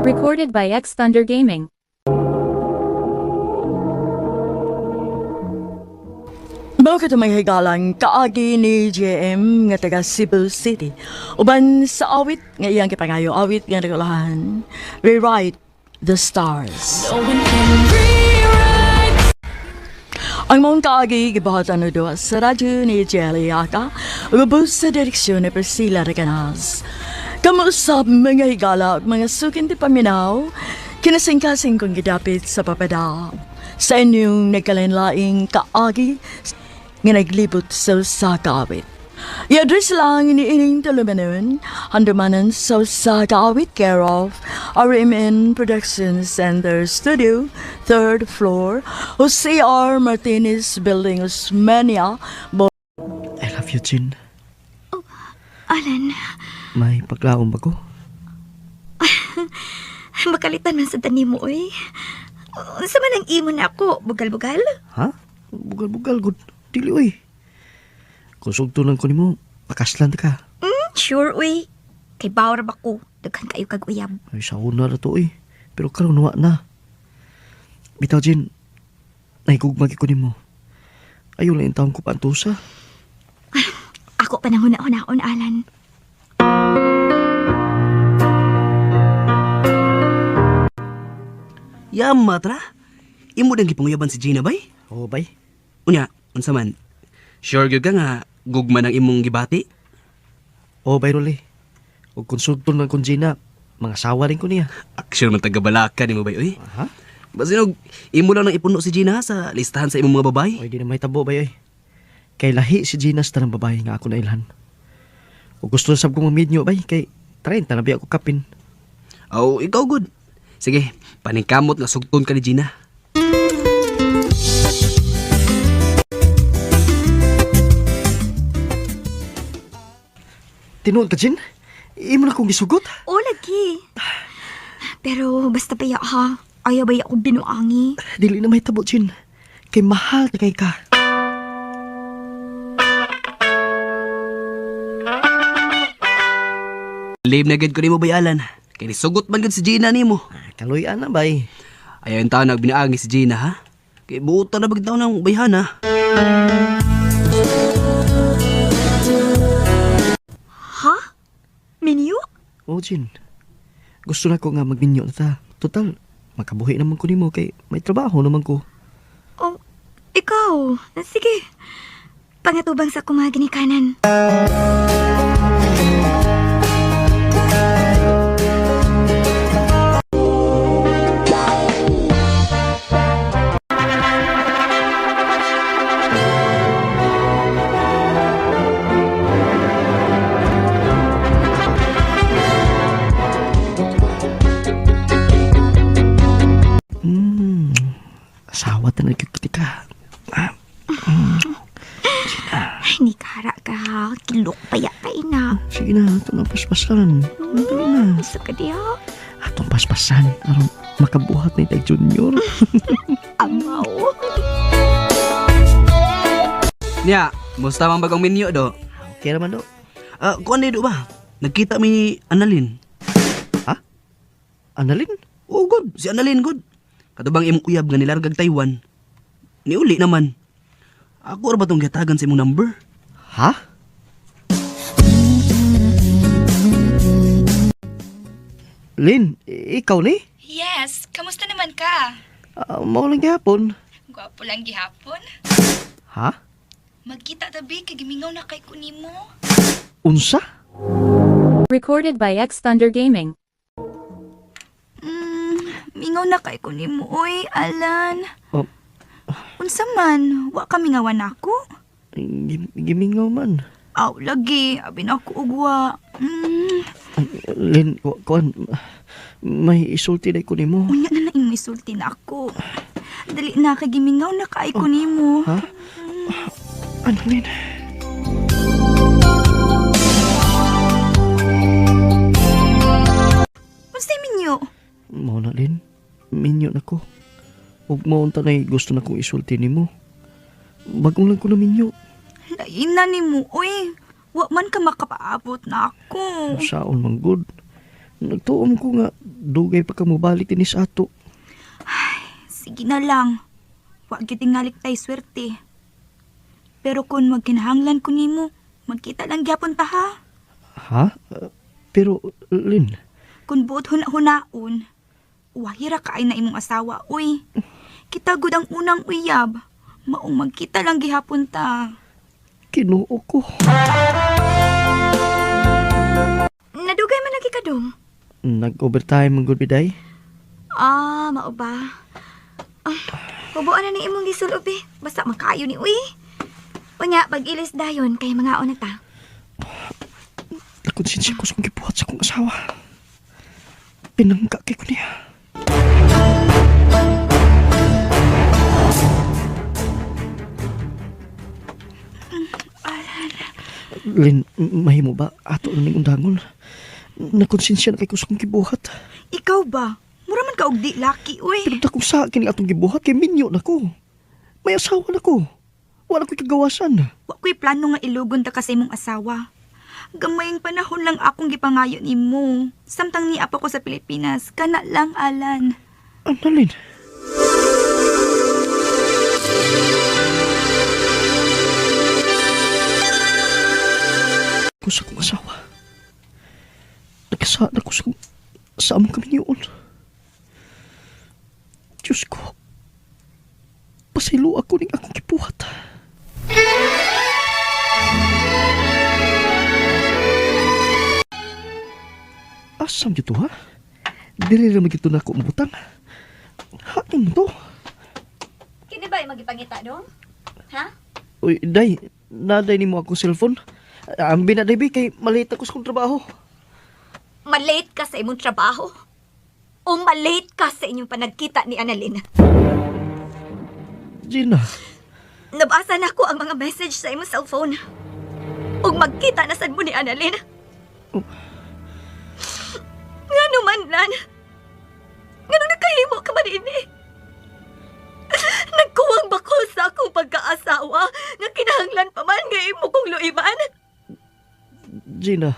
Recorded by X Thunder Gaming. Mao kato may higalang kaagi ni JM nga taga Cebu City. Uban sa awit nga iyang gipangayo, awit nga nagulahan, Rewrite the Stars. Ang maong kaagi gibuhatan no duha sa radyo ni Jelly Yaka, ug sa direksyon ni Priscilla Recanas. Kamuusap mga higala ug mga sukin ti paminaw, kinasingkasing kong gidapit sa papada. Sa inyong nagkalain-laing kaagi nga naglibot sa usa ka awit. I-address lang ni ining tulumanon, handumanan sa usa ka awit, care of RMN Production Center Studio, third floor, Jose R. Martinez Building, Osmeña, I love you, Jean. Oh, Alan, May paglaom ba ko? Makalitan man sa tani mo, oy. Unsa man ang imo na ako, bugal-bugal? Ha? Bugal-bugal, good. Dili, uy. Kung sugtunan ko nimo, pakaslan ka. Sure, uy. Kay bawr ba ko? Daghan kayo kag uyab. Ay, sa una na to, uy. Pero karon wa na. Bitaw, Jean, nahigugma ko nimo. Ayaw lang taon ko paantusa. Ako pa nang huna-hunaon, Alan. Yama tra. Imo dang gipanguyaban si Gina bay? Oo, bay. Unya, unsa man? Sure gyud ka nga gugma ng imong gibati? Oo, bay Rolly. Ug kung sugton man kung Gina, mga sawa rin ko niya. Action man tagabalaka nimo bay oy. Ha? Basinog imo lang nang ipuno si Gina sa listahan sa imong mga babae. Oy, di na may tabo bay oy. Kay lahi si Gina sa tanang babae nga ako nailhan. Ug gusto sab kong mamidnyo bay kay 30 na biya ko kapin. Aw, ikaw good. Sige, paningkamot nga sugton ka ni Gina. Tinuod ka, Jin? Imo na kong gisugot? O, lagi. Pero basta baya ha. Ayaw baya akong binuangi. Dili na may tabo, Jin. Kay mahal na kay ka. Lame na gid ko nimo bayalan. Kay nisugot man gud si Gina nimo. Kaluyan na bay. Ayaw yung tao nagbinaangi si Gina ha. Kay buutan na bagdaw ng bayhana. Ha? Minyo? Oh, Jin. Gusto na ko nga magminyo na ta. Total, makabuhi naman ko nimo kay may trabaho naman ko. Oh, ikaw. Sige. Pangatubang sa kumaginikanan. Asawa ta na ka. Ah, Ay, ni kara ka ha. Kilok pa ya ka ina. Sige na, ito na paspasan. Dali na. Gusto ka diha. Atong paspasan. Aron makabuhat na itag junior. Amaw. Niya, musta man bagong minyo do? Okay naman do. Ah, kuan do ba? Nagkita mi ni Annalyn. Ha? Annalyn? Oh, good. Si Annalyn, good. Katubang imong uyab nga nilargag Taiwan. Niuli naman. Ako ra ba tong gihatagan sa imong number? Ha? Lin, ikaw ni? Yes, kamusta naman ka? Mao lang gihapon. Gwapo lang gihapon. Ha? Magkita tabi kay gimingaw na kay kunimo. Unsa? Recorded by X Thunder Gaming. Mingaw na kay kunimo oy, Alan. Oh. Unsa man, wa ka mingawan nako? Gimingaw man. Aw lagi, abi na ako og wa. Ay, Lin, kuan, may isulti na ko nimo. Unya na lang imong isulti na ako. Dali na kay gimingaw na kay ko nimo. Ha? Ano, Lin? Unsay minyo? Mao na, Lin. Minyo na ko. Ug mao unta nay gusto na kong isulti nimo. Bagong lang ko na minyo. Lain na nimo oy. Wa man ka makapaabot na ako. Saon man good. Nagtuom ko nga dugay pa ka mobalik dinhi sa ato. Sige na lang. Wa gyud tingalik tay swerte. Pero kung magkinahanglan ko nimo, magkita lang gyapon ta ha. Ha? Pero Lin, Kung buot huna-hunaon, wahira kaay na imong asawa, uy. Kita gud ang unang uyab. Maong magkita lang gihapon ta. Kinuo ko. Nadugay man lagi ka dong. Nag-overtime man gud biday. Ah, mao ba? Ah, hubuan na ni imong gisulob eh. Basta makaayo ni uy. Unya, pag-ilis dayon kay mga na ta. Nakonsensya ko sa akong gibuhat sa akong asawa. Pinangga kay ko niya. Lin, mahimo ba? Ato na ning undangon. Nakonsensya na kay ko sa akong gibuhat. Ikaw ba? Mura man ka og di laki, uy. Pero dakong sa akin atong gibuhat kay minyo na ko. May asawa na ko. Wala ko'y kagawasan. Wa ko'y plano nga ilugon ta ka sa imong asawa. Gamayng panahon lang akong gipangayo nimo. Samtang niapa ko sa Pilipinas, kana lang, Alan. Annalyn. Ko sa akong asawa. Nagkasaan ako sa among kaminyoon. Diyos ko. Pasaylo ako ning akong gibuhat. Asam dito ha? Dili ra man gito na ako mabutang. Hain to. Kini ba magipangita dong? Ha? Uy, day, naday nimo akong cellphone. Ang binaday bi kay malate ako sa akong trabaho. Malate ka sa imong trabaho. O malate ka sa inyong panagkita ni Annalyn. Gina. Nabasa na ko ang mga message sa imong cellphone. Ug magkita na sad mo ni Annalyn. Ngano man, Lan? Ngano nakahimo ka man ini? Nagkuwang ba ko sa akong pagkaasawa nga kinahanglan pa man nga imo kong luiban? Gina.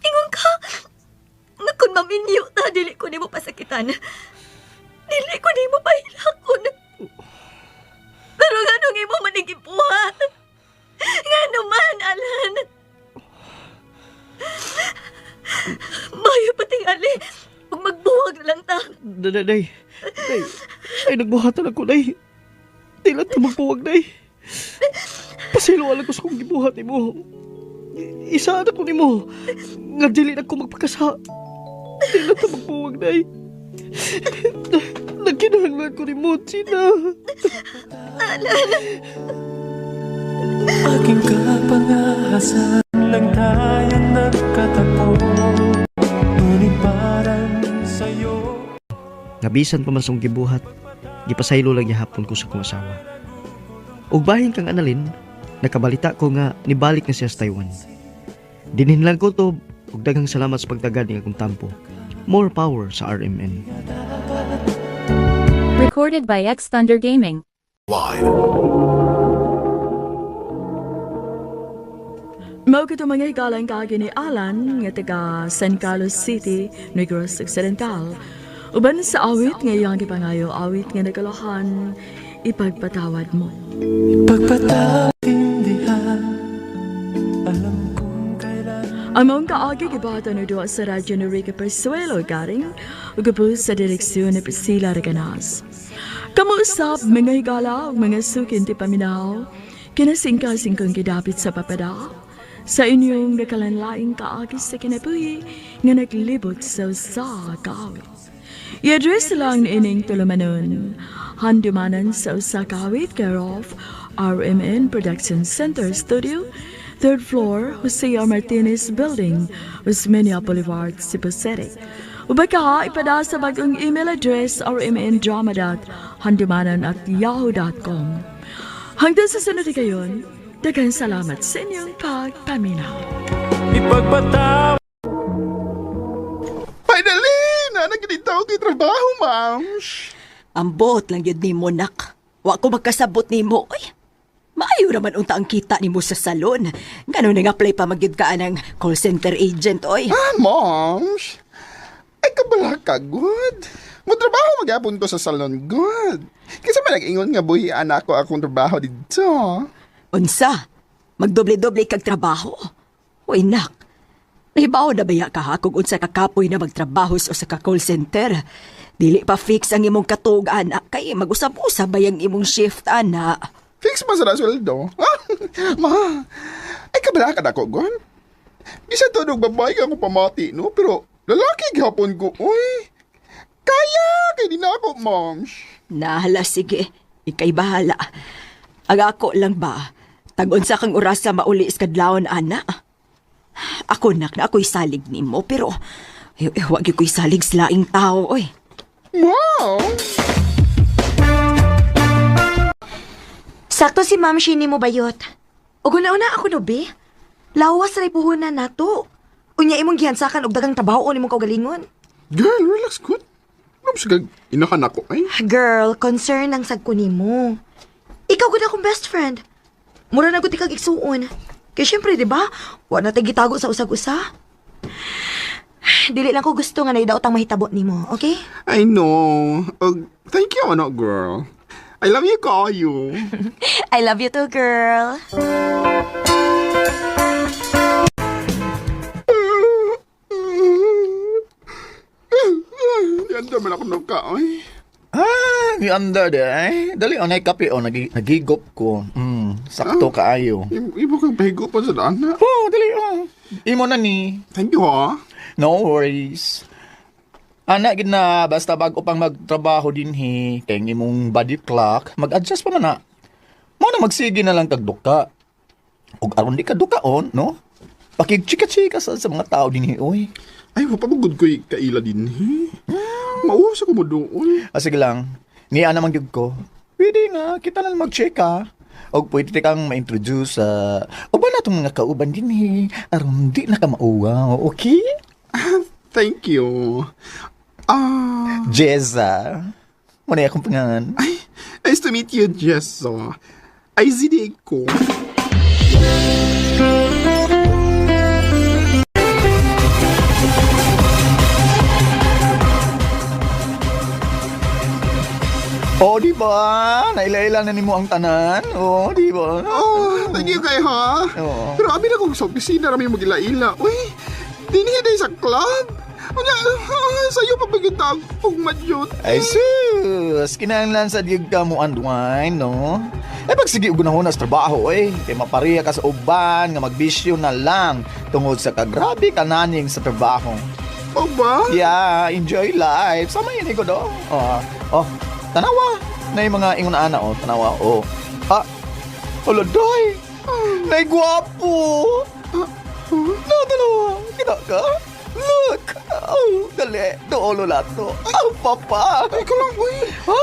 Ingon ka, nga kung maminyo ta, dili ko nimo pasakitan. Dili ko nimo pahilakon. Pero nganong imo man gibuhat? Ngano man, Alan? Mayo patingali, ug magbuwag na lang ta. Day, day, day. Ay, nagbuhatan ako, day. Di lang ta magbuwag, day. Pasaylo lang ko sa kong gibuhat nimo. Isa na ko nimo. Nga dili na ko magpakasa. Di lang ta magbuwag, day. Nagkinahanglan ko nimo, Gina. Alan. Aking kapangahasan lang tayo nagkatagpo. Ngunit parang sa'yo. Nabisan pa man sa akong gibuhat, gipasaylo lang gihapon ko sa akong asawa. Ug bahin kang Annalyn, nakabalita ko nga nibalik na siya sa Taiwan. Dinhin lang ko to, ug daghang salamat sa pagtagad ni akong tampo. More power sa RMN. Recorded by X Thunder Gaming. Live. Mao kito mga higalang kaagi ni Alan nga taga San Carlos City, Negros Occidental. Uban sa awit nga iyang gipangayo, awit nga nagkalahan, Ipagpatawad Mo. Ipagpatawad, alam kong kailan. Ang maong kaagi gibata no duwa sa radyo ni Rica Persuelo garing ug sa direksyon ni Priscilla Reganas. Kamuusap mga higala ug mga sukin ti paminaw, kinasingkasingkong gidapit sa papada, sa inyong nakalanlaing kaagi sa kinabuhi nga naglibot sa usa ka awit. I-address lang ining tulumanon. Handumanan sa usa ka awit, care of RMN Production Center Studio, 3rd floor, Jose R. Martinez Building, Osmeña Boulevard, Cebu City. Ubaka, ipada sa bagong email address rmndrama.handumanan@yahoo.com. Hanggang sa sunod kayon, daghang salamat sa inyong pagpaminaw. Ipagpatawad. Finally! Na nagdito ako kay trabaho, ma'am. Ambot lang yun nimo, nak. Wa ko magkasabot nimo. Ay, maayo raman unta ang kita nimo sa salon. Ganun nga apply pa magyud ka ng call center agent, oy. Ah, moms. Ay, kabala ka, good. Mo trabaho magyapon ko sa salon, good. Kasi man nag-ingon nga buhi anak ko akong trabaho dito. Unsa? Magdoble-doble kag trabaho? Uy, nak. Nahibaw na baya ka ha kung unsa ka kapoy na magtrabaho sa usa ka call center. Dili pa fix ang imong katuog, anak. Kay mag-usab-usab ba yung imong shift, ana? Fix pa sa sweldo. Ma, ay kabala ka na ko, gon. Bisa to og babae ka akong pamati, no? Pero lalaki gihapon ko, uy. Kaya, kay di na ako, moms. Nahala, sige. Ikay bahala. Ang ako lang ba, tag-unsa kang orasa mauli sa kadlawon, ana? Ako, nak, na ako'y salig nimo, pero wag ko'y salig sa laing tao, oy. Wow! Sakto si Ma'am Shini mo bayot. Ug una-una ako no, be. Lawas ray puhunan nato. Unya imong gihansakan og dagang trabaho nimong kaugalingon. Girl, relax, good. Ano sige, inahan ako, ay. Girl, concern ang sad ko nimo. Ikaw gud akong best friend. Mura na gud ikag igsuon. Kay syempre, di ba? Wa na tay gitago sa usag-usa. Dili lang ko gusto nga naidaot ang mahitabo nimo, okay? I know. Thank you, ano, girl. I love you, call you. I love you too, girl. Yan man ako nagka, ay. Ah, ni anda de eh. Dali anay kape oh, nagigop ko. Sakto kaayo. Ibo kang pahigupan sa daan na. Oh, dali oh. Imo na ni. Thank you, ha. No worries. Ana gid na basta bago pang magtrabaho dinhi kay ang imong body clock, mag-adjust pa man na. Mo na magsige na lang kag duka. Ug aron di ka dukaon, no? Pakigchika-chika sa mga tao dinhi, oy. Ay, mapamugod ko'y kaila din, he. Mausa ko mo doon. Ah, sige lang. Niya naman gyud ko. Pwede nga, kita lang mag-check ha. Og pwede kang ma-introduce sa uban na itong mga kauban din eh. Aron di na ka mauwaw, okay? Thank you. Ah, Jessa. Muna akong pangalan. Ay, nice to meet you, Jessa. Ay, zidi ko. Oh, di ba? Naila-ila na nimo ang tanan. Oh, di ba? Oh, thank you kay ha. Oo. Pero abi na kong sa opisina rami magila-ila. Uy, dinhi day sa club. Unya, sa'yo pa ba kita og madyot? Ay sus, kinahanglan sa gyud ka mo unwind, no? Eh pag sige og gunahon sa trabaho eh, kay mapareha ka sa uban nga magbisyo na lang tungod sa kagrabe kananing sa trabaho. O ba? Yeah, enjoy life. Sama yun ko do. Oh, oh, tanawa. Na yung mga ingon ana oh, tanawa oh. Ah, hala day. Nay gwapo. No, tanawa. Kita ka? Look. Oh, dali. Doolo lato. Oh, papa. Ay, ka lang, uy. Ha?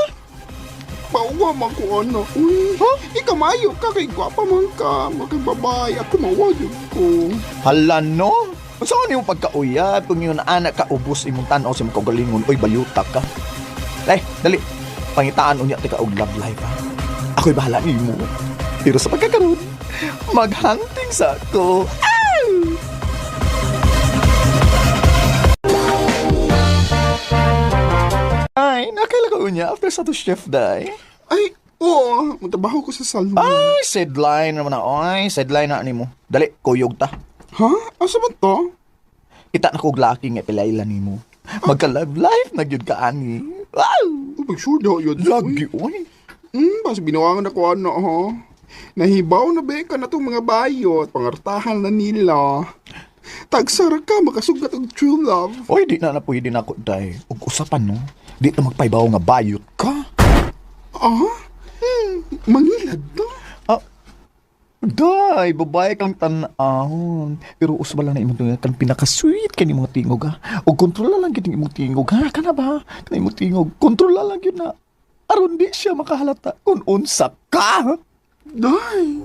Pauwa man ko, ano. Uy, Ha? ikaw maayo ka, kay gwapa man ka. Makigbabay, ako mawagod ko. Hala no? Unsa man imong pagkauyab kung yun anak ka ubos imong tan-aw sa imong kaugalingon, oy bayuta ka. Ay, dali. Pangitaan unya tika og love life ha. Ako'y bahala nimo. Pero sa pagkakaroon, maghunting sa ako. Ow! Ay, nakaila ka unya after sa to shift day. Ay, oo, magtrabaho ko sa salon. Ay, sideline naman na. Ay, sideline na nimo. Dali, kuyog ta. Ha? Asa ba to? Kita na kog laki nga pilayla nimo. Magka love life na gyud ka ani. Wow! Oh, sure daw yun. Lagi oy. Basta binuangan ako ano, ha? Nahibaw na ba ka na itong mga bayot, pangartahan na nila. Tagsara ka, makasugat og true love. Oy, di na na pwede na ako day. Ug usapan no. Di ta magpaybaw nga bayot ka. Ah? Mangilad to. Ah, day, babae kang tan-awon. Pero usba lang na imong tingog kan pinaka-sweet kani imong tingog ha. Ug kontrola lang gyud imong tingog ha. Kana ba? Kana imong tingog, kontrola lang gyud na. Aron di siya makahalata kung unsa ka. Day.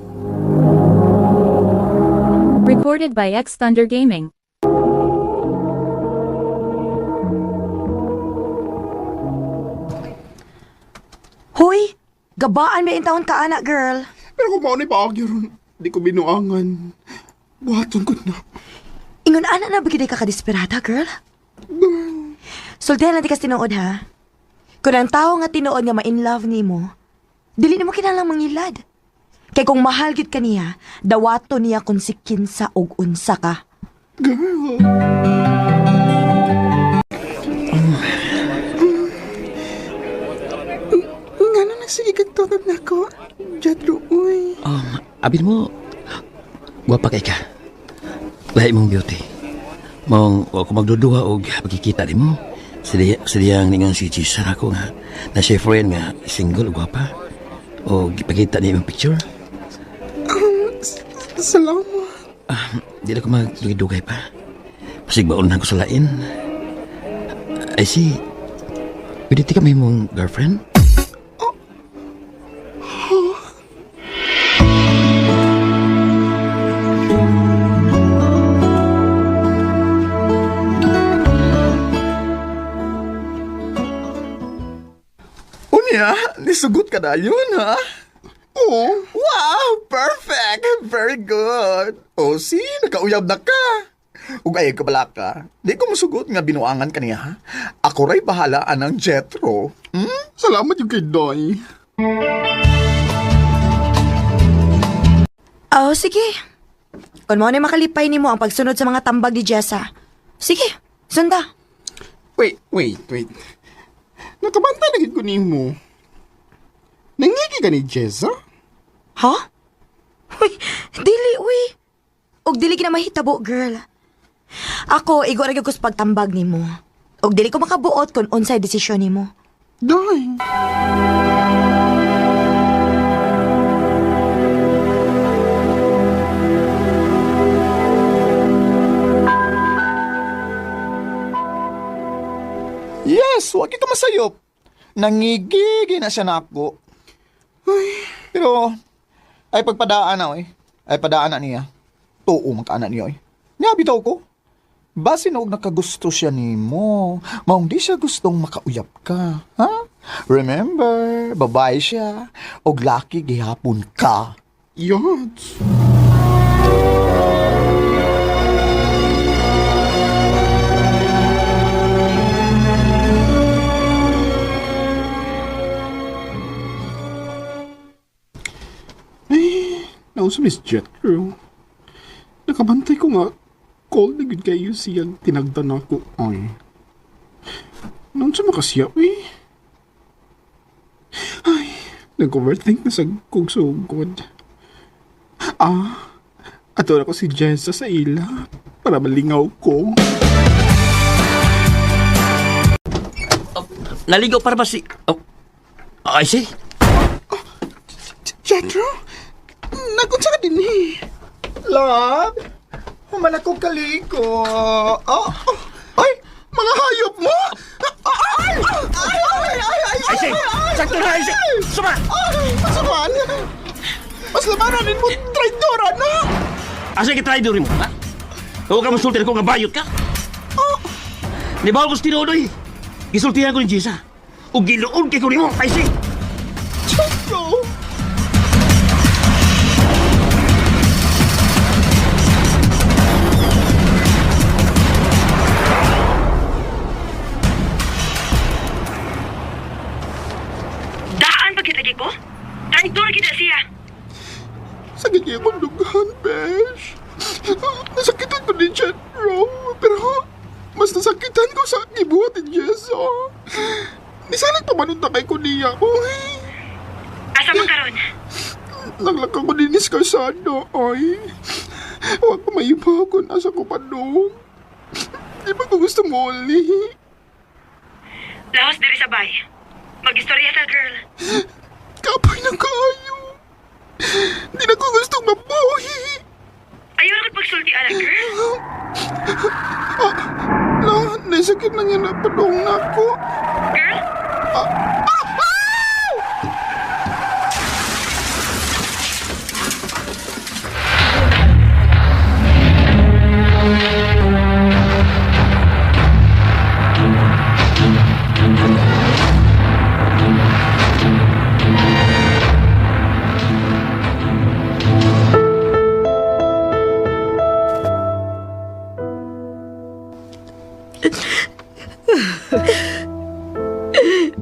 Recorded by X Thunder Gaming. Hoy, gabaan ba yung taon ka anak, girl? Pero kung maunay pa ako ron, di ko binuangan. Buhaton ko na. Ingon ana na ba gid ka kadesperada, girl? Sultihan lang di kas tinuod ha. Kung ang tao nga tinuod nga ma-in love nimo, dili nimo kinahanglang mangilad. Kay kung mahal gid ka niya, dawato niya kung si kinsa og unsa ka. Girl. Nga na nagsige kag tutod na ko. Jadro, uy. Abin mo, gwapa kay ka. Lahi mong beauty. Mong, wa ko magduduha og pagkikita nimo. Siya, siyang ningon si Cesar ako nga, na siya friend nga, single, gwapa. O gipakita niya imong picture. Salamat. Ah, di na ko magdugay-dugay pa. Pasig baon na ko sa lain. I see. Pwede ti ka may mong girlfriend? Unya, nisugot ka na yun, ha? Oo. Wow, perfect! Very good! O, see, nakauyab na ka. Ug ay kabala ka, di ko musugot nga binuangan ka niya, ha? Ako ray bahala anang Jetro. Hmm? Salamat yung kay Doy. Oh, sige. Kung mo na makalipay nimo ang pagsunod sa mga tambag ni Jessa. Sige, sunda. Wait, wait, wait. Nakabanta na gid ko nimo. Nangigi ka ni Jessa? Ha? Uy, dili, uy. Og dili gina mahitabo, girl. Ako, igo ra gyud ko sa pagtambag nimo. Og dili ko makabuot kung unsay desisyon nimo. Doy. Wag ka masayop. Nangigigi na siya nako. Ay, pero ay pagpadaan na oy. Ay padaan na niya. Tuo man ka niya oy. Niya bitaw ko. Basin og nakagusto siya nimo. Maong di siya gustong makauyap ka. Ha? Remember, babae siya. Og laki gihapon ka. Yods. Ay, nausa Miss Jetro. Nakabantay ko nga, call na gud kayo siyang tinagdan ako. Ay. Noon sa makasiya, uy. Ay, nag-overthink na sa kong sugod. Ah, ato na ko si Jessa sa ila para malingaw ko. Naligaw para ba si... Oh. Ay, si? Jetro? Nagunsa ka din eh. Love, human ako kaliko. Oh, oh, ay, mga hayop mo! Ay, ay, ay, ay, ay, Ay, si! Sakto na, ay, si! Suma! Ay, masaman! Mas labanan mo, traidora na! Asa ka traidor mo, ha? Huwag ka masulti ko nga bayot ka. Oh. Nibaw ko sa tinuod, oy. Gisultihan ko ni Jessa. O giluon kay ko nimo, ay si! Jetro! Daan pa kita ko? Traidor kita siya. Sakit niya akong dughan, besh. Nasakitan ko ni Jetro, pero mas nasakitan ko sa gibuhat ni Jessa. Di sana pamanunta kay ko niya. Uy, Asa man karon? naglakaw ko din sa kalsada, ay. Huwag ko maiba kung asa ko pa doon. Di ba ko gusto mo uli? Lahos diri sa bay. Magistorya ta, girl. Kapoy na kayo. Di na ko gustong mabuhi. Ayaw na kong pagsulti, anak, girl. Ah, la, nasakit na nga napadong na ako. Girl? Ah, ah, ah!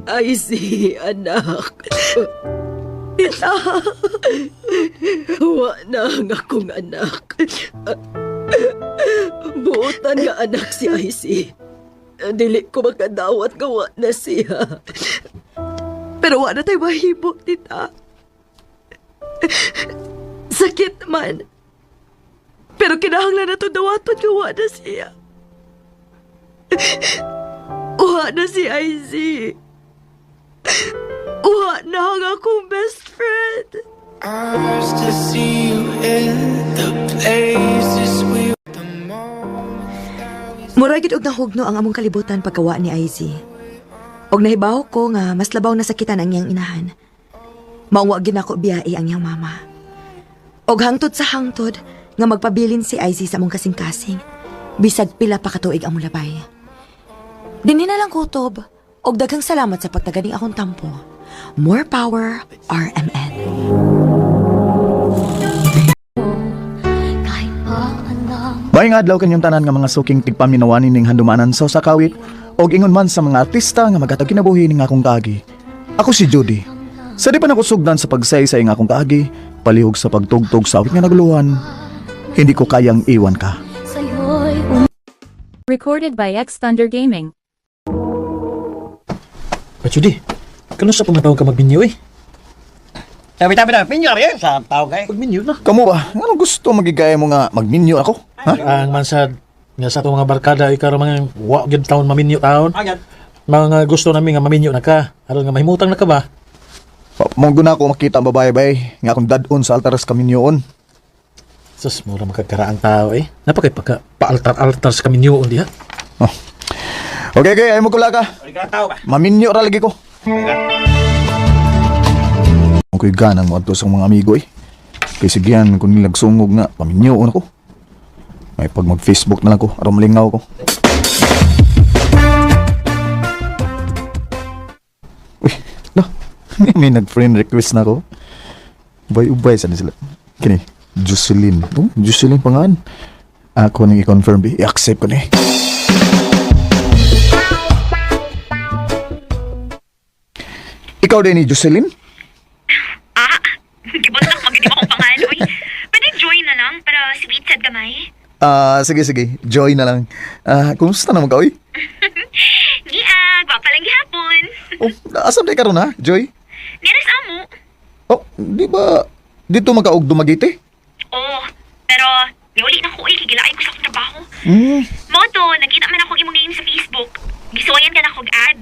Ay, si anak. Tita, wa na ang akong anak. Buotan nga anak si Aisy. Dili ko makadawat nga wa na siya. Pero wa na tayo mahimo, tita. Sakit man. Pero kinahanglan na to dawaton nga wa na siya. Wa na si Aisy. Wa na ang akong best friend. To see you in the places we Mura gid og nahugno ang among kalibutan pagkawa ni Aisy. Og nahibaw ko nga mas labaw na sakitan ang iyang inahan. Maong wa gid nako biyai ang iyang mama. Og hangtod sa hangtod nga magpabilin si Aisy sa among kasing-kasing. Bisag pila pa katuig ang mulabay. Dinhi na lang kutob. Og daghang salamat sa pagtaganing akong tampo. More power, RMN. Maayong adlaw kanyang tanan nga mga suking tigpaminawan ning handumanan sa usa kawit og ingon man sa mga artista nga magatag kinabuhi ning akong kaagi. Ako si Judy. Sa di pa nakusugdan sa pagsaysay nga akong kaagi, palihog sa pagtugtog sa awit nga naguluhan, hindi ko kayang iwan ka. Recorded by X Thunder Gaming. Pa Judy, kano sa pumatawag ka magminyo eh? Tabi, tabi na, minyo rin sa tawag kay. Magminyo na. Kamu ba? Anong gusto magigaya mo nga magminyo ako? Ha? Ang mansad nga sa atong mga barkada ikaw mga wa gyud taon maminyo taon. Agad. Mga gusto namin nga maminyo na ka. Aron nga mahimutang na ka ba? Mong guna ako makita ang babae bay nga akong dadon sa altaras kaminyoon. Sus, mura makagkaraang tao eh. Napakay pagka paaltar-altar sa kaminyoon diha. Oh. Okay, okay, ay mo kula ka. Tao ba? Maminyo ra lagi ko. Ako'y ganang mo adto sa mga amigo eh. Kay sigihan ko nilag sungog nga paminyo na ko. May pag mag-Facebook na lang ko, aron malingaw ko. Uy, na. May nag-friend request na ako. Ubay-ubay sa sila. Kini, Jocelyn. Oh, Jocelyn pangan. Ako nang i-confirm, bi. I-accept ko ni. Ikaw din ni Jocelyn? Ah, gibuntak magindi mo akong pangalan, uy. Pwede join na lang para sweet sad gamay. Ah, sige, sige. Joy na lang. Ah, kumusta naman ka, oy? Gia, gwapa lang gihapon. Oh, asam day karon ha, Joy? Niras amo. Oh, di ba dito magkaog Dumaguete? Oh, pero niuli na ko, uy, kigilain ko sa akong trabaho. Hmm. Mo to, nakita man akong imong name sa Facebook. Gisuwayan ka na akong ad.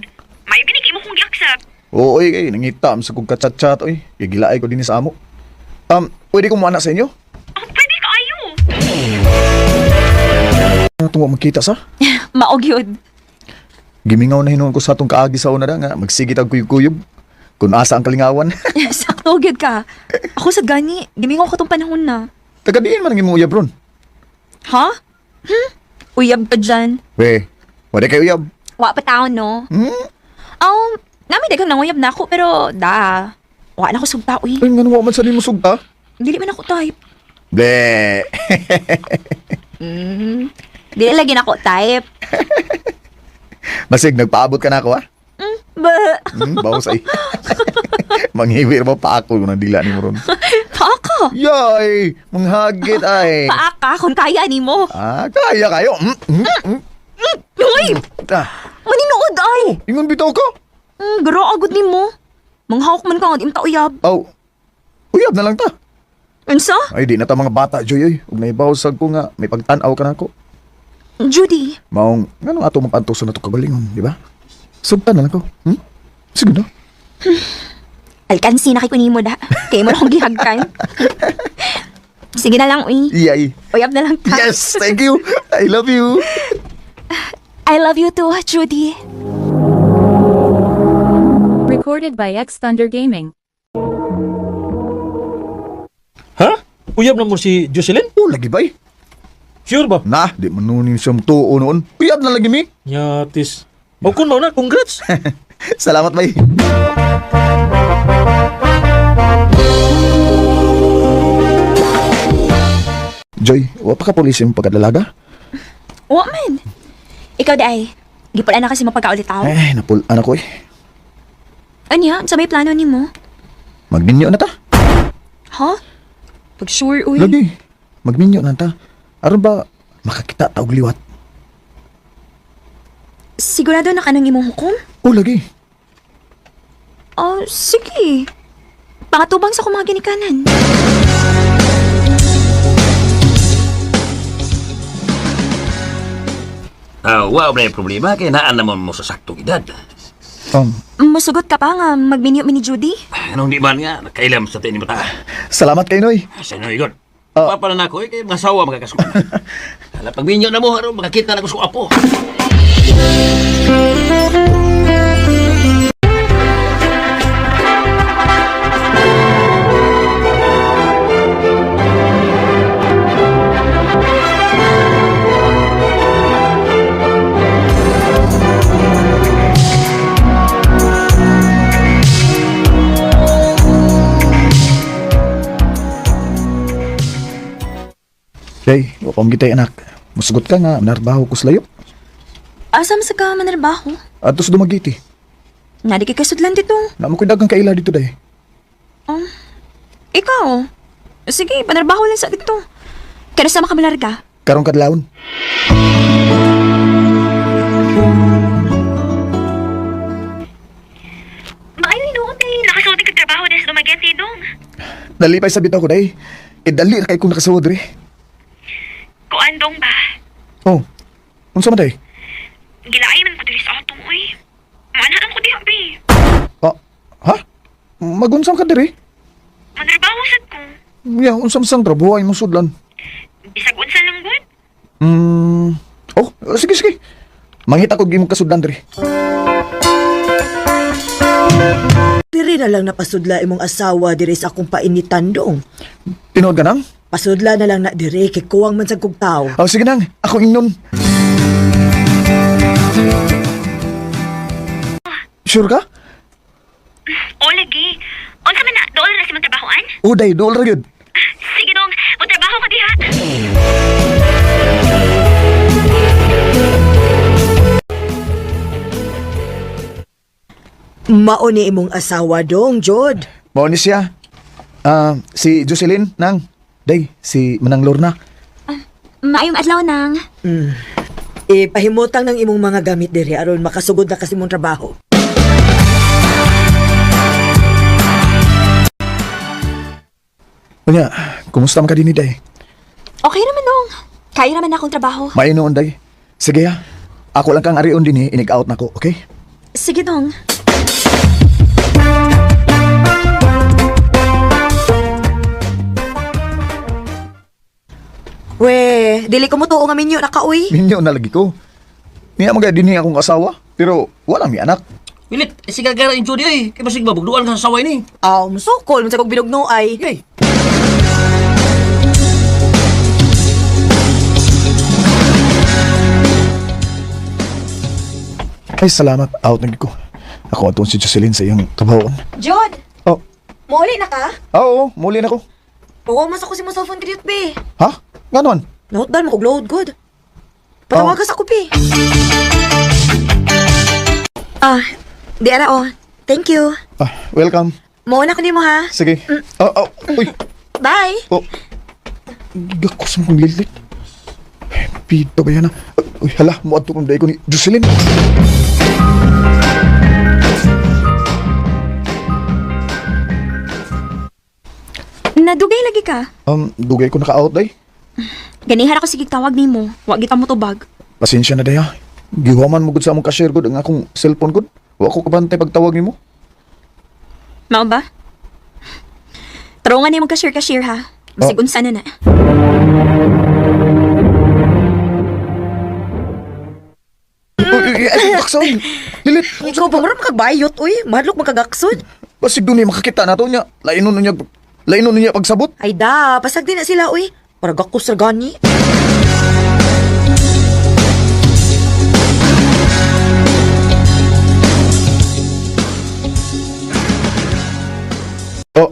Mayo gani kay mo kong gi-accept. Oo, oy, kay nangita am sa kong kachat-chat, oy. Gigilaay ko din sa amo. Pwede ko muana sa inyo? Oh, pwede kaayo. Tungo magkita sa? Maog yun. Gimingaw na hinuon ko sa atong kaagi sa una da nga magsigit ang kuyog-kuyog. Kung asa ang kalingawan. Sakto gyud ka. Ako sa gani, gimingaw ko tong panahon na. Taga diin man ang imong uyab ron. Ha? Hmm? Uyab pa dyan. We, wala kay uyab. Wa pa taon, no? Hmm? Nami daghang nanguyab na ako, pero da. Wa na ako sugta, uy. Ay, ngano wa man sa nimo sugta? Dili man ako type. Ble. Dili lagi na ako type. Basig nagpaabot ka na ako ha. Ba, Bawas ay. Manghiwir mo pa ako kung dila ni mo ron. paaka. Yay! Manghagit ay. Paaka kung kaya nimo. Ah, kaya kayo. Uy, Ah, maninood ay. ingon bitaw ka. Garo agad nimo. Manghawak man ka nga di uyab. Aw. Uyab na lang ta. Unsa? Ay, di na ta mga bata, Joy. Oy. Ug naibawsag ko nga, may pagtan-aw ka na ako. Judy, Maong, ngano ato mapantuso na to kagalingon, di ba? Sugtan na lang ko. Sige na. Alkansi na kay kunimo da. Kay mo na akong gihagkan. Sige na lang, uy. Yay. Uyab na lang ta. Yes, thank you. I love you. I love you too, Judy. Recorded by X Thunder Gaming. Ha? Uyab na mo si Jocelyn? Oh, lagi ba eh? Sure ba? Na, di man nunin siya tuo noon. Uyab na lagi mi. Nyatis. O kun mao na, congrats. Salamat, bay. Joy, wa pa ka pulis yung pagkadalaga? Wa man. Ikaw di ay. Gipala na kasi mapagkaulitaw. Eh, napul-an ako eh. Anya, sa may plano nimo? Magminyo na ta. Ha? Pag sure, uy. Lagi, magminyo na ta. Aron ba makakita ta og liwat? Sigurado na ka ng imong hukom? Oh, lagi. Oh, sige. Pangatubang sa akong mga ginikanan. Ah, wa na yung problema kay naan naman mo sa saktong edad. Musugot ka pa nga magminyo mi ni Judy? Anong di man nga, nakailam sa tayo ni bata. Salamat kay Noy. Sa Noy, God. Uh, pa na ako, eh, kay mga sawa makakasukan. Hala, pag minyo na mo, aron makakita na ko sa apo. Day, wa pa gitay anak. Musugot ka nga, narbaho ko sa layo. Asa man sa ka manarbaho? Adto sa Dumaguete. Nadi kay kasudlan dito. Namo ko'y daghang kaila dito day. Ikaw. Sige, panarbaho lang sa dito. Kaya sama ka malarga. Karong kadlawon. Maayo noon eh. Nakasulti kag trabaho dahil sa Dumaguete dong. Nalipay sa bitaw ko day. E dali ra kay kong nakasuod re. Kuan dong ba? Oh. Unsa man day? Gilaay man ko diri sa atong uy. Manhaan ko diha be. Ah, ha? Magunsam ka diri? Manarbaho sad ko. Ya, unsam sang trabaho ay mong sudlan. Bisag unsa lang gud. Oh, sige sige. Mangita ko imong kasudlan diri. Diri na lang napasudla imong asawa diri sa akong painitan dong. Tinuod ka nang? Pasudla na lang na diri kay kuwang man sa kog tao. Oh, sige nang, ako ingnon. Sure ka? O lagi. Unsa man na dool na si mong trabahoan? Uday, dool ra gyud. Sige dong, mo trabaho ko diha. Mao ni imong asawa dong, Jod. Mao ni siya. Ah, si Jocelyn nang. Day, si Manang Lorna. Maayong adlaw nang. Ipahimutang ng imong mga gamit diri aron makasugod na kasi imong trabaho. Unya, kumusta man ka dinhi, Day? Okay naman dong. Kaya naman akong trabaho. Mainoon, Day. Sige ha. Ako lang kang arion dinhi, inig-out na ko, okay? Sige dong. We, dili ko mo tuo nga minyo na ka uy. Minyo na lagi ko. Niya mga dinhi akong asawa, pero wala mi anak. Wilit, eh, sige gara yung Judy oy. Kay basig mabugduan ka sa saway ni. Aw, musukol man sa kog binugno ay. Hey. Ay, salamat. Out na gid ko. Ako atong si Jocelyn sa iyang trabahoon. Jod. Oh. Muuli na ka? Ah, Oo, muli na ko. Oo, mas ako si mo cellphone credit be. Ha? Nga naman? Nahutdan mo kog load good. Patawag ka sa kupi. Ah, di ara oh. Thank you. Ah, welcome. Muuna ko nimo ha. Sige. Oh, oh, uy. Bye. Oh. Gakos mo kong lilit. Pito ba yan ah? Uy, hala, muadto kong day ko ni Jocelyn. Nadugay lagi ka. Dugay ko naka-out day. Ganihar ako sige tawag nimo. Wa gid ka mo tubag. Pasensya na day ha. Gihuman mo gud sa among cashier gud ang akong cellphone gud. Wa ko kabantay pagtawag nimo. Mao ba? Tarungan nimo cashier-cashier ha. Basig unsa na na. Uy, uy, ay, baksaw. Lilit. Ikaw pa mura makagbayot uy. Madlok makagakson. Basig doon makakita na to niya. Lainon niya. Lainon niya pagsabot. Ay da, pasag din na sila uy. Para gakos ra gani. Oh,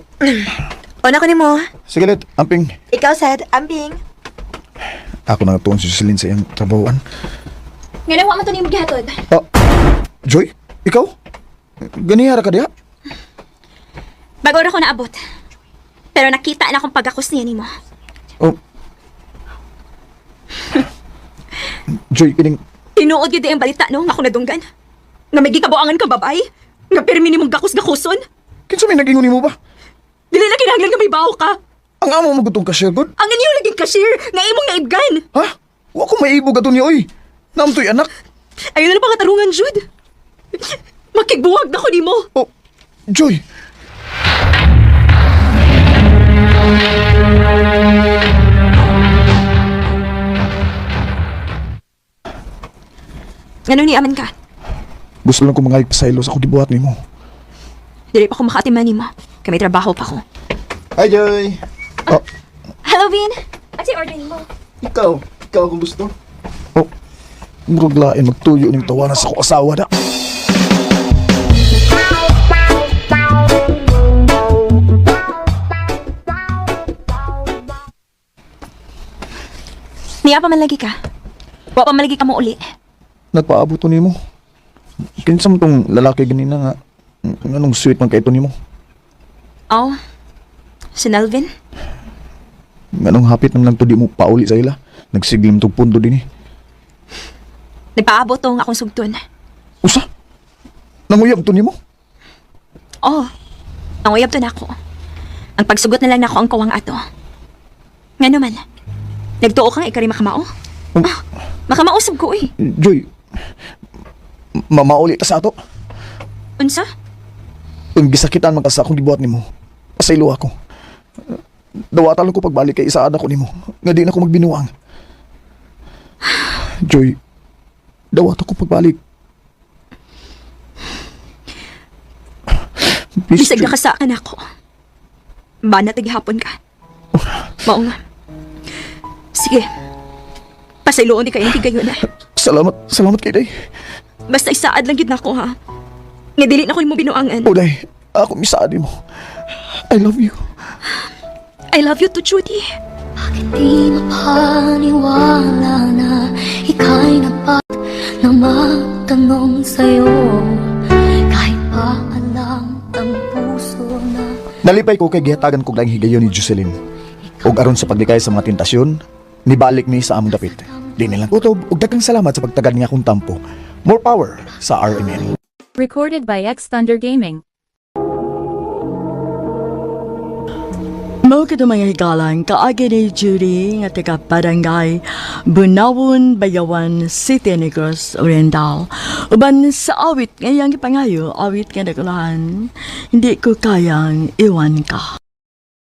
Una ko nimo. sige Lit, amping. Ikaw sad, ambing. Ako na tuon si Jocelyn sa iyang trabahoan. Ngano wa man to nimo gihatod? Oh, Joy, ikaw? Ganihara ka diha? Bago ra ko naabot. Pero nakita na akong pagakos niya nimo. Oh. Joy, kining Tinuod gyud ang balita no nga ako nadunggan. Nga may gikabuangan kang babae. Nga pirmi nimong gakos-gakoson. Kinsa may nagingon nimo ba? Dili na kinahanglan nga may bawo ka. Ang amo mo gutong cashier gud. Ang inyo laging cashier nga imong naibgan. Ha? Wa ko maibog ato niya oy. Namtoy anak. Ayun na pangatarungan, Jude. Makigbuwag na ko nimo. Oh, Joy. Ngano ni aman ka? Gusto lang ko mga pasaylo sa akong gibuhat nimo. Dili pa ko makaatiman nimo. Kay may trabaho pa ko. Hi Joy. Oh, Hello, Vin. At si order nimo. ikaw, ikaw akong gusto. Oh, murag lain magtuyo ning tawanan sa akong asawa na. Niya pa man lagi ka. Wa pa man lagi ka mo uli. Nagpaabot to nimo. Kinsa man tong lalaki ganina nga nganong sweet man kay ito nimo? Oh. Si Nelvin? Nganong hapit naman lang to di mo pauli sa ila. Nagsiglim tog pundo dinhi. Nagpaabot tong akong sugton. Usa? Nanguyab to nimo? Oh. Ang uyab to nako. Ang pagsugot na lang nako ang kuwang ato. Nga naman. Nagtuo kang ikari makamao? Ah, makamausap ko eh. Joy, mamauli ta sa ato. Unsa? Ang gisakitan man ka sa akong gibuhat nimo. Pasaylo ako. Dawatan lang ko pagbalik kay isaad ako nimo. Nga di na ko magbinuang. Joy, Dawat ako pagbalik. Please, Bisag nakasakan ako. Bana gihapon ka. Mao nga. Sige. Pasayloon di kayo ng higayon na. Salamat, salamat kay Day. Basta isaad lang gid nako ha. Nga dili na ko imo binuangan. O Day, ako misaad mo. I love you. I love you too, Judy. Di mapaniwala na ika'y napat na magtanong sa'yo. Kahit pa alam ng puso na Nalipay ko kay gihatagan kog laing higayon ni Jocelyn. Ug aron sa paglikay sa mga tentasyon, nibalik mi sa among dapit. Di nilang kutob ug daghang salamat sa pagtagad niya akong tampo. More power sa RMN. Recorded by X Thunder Gaming. Mao kato, mga higalang, kaagi ni Judy nga taga Barangay Bunawon, Bayawan City, Negros Oriental. Uban sa awit ngayang ipangayo, awit nga nagulahan, "Hindi Ko Kayang Iwan Ka."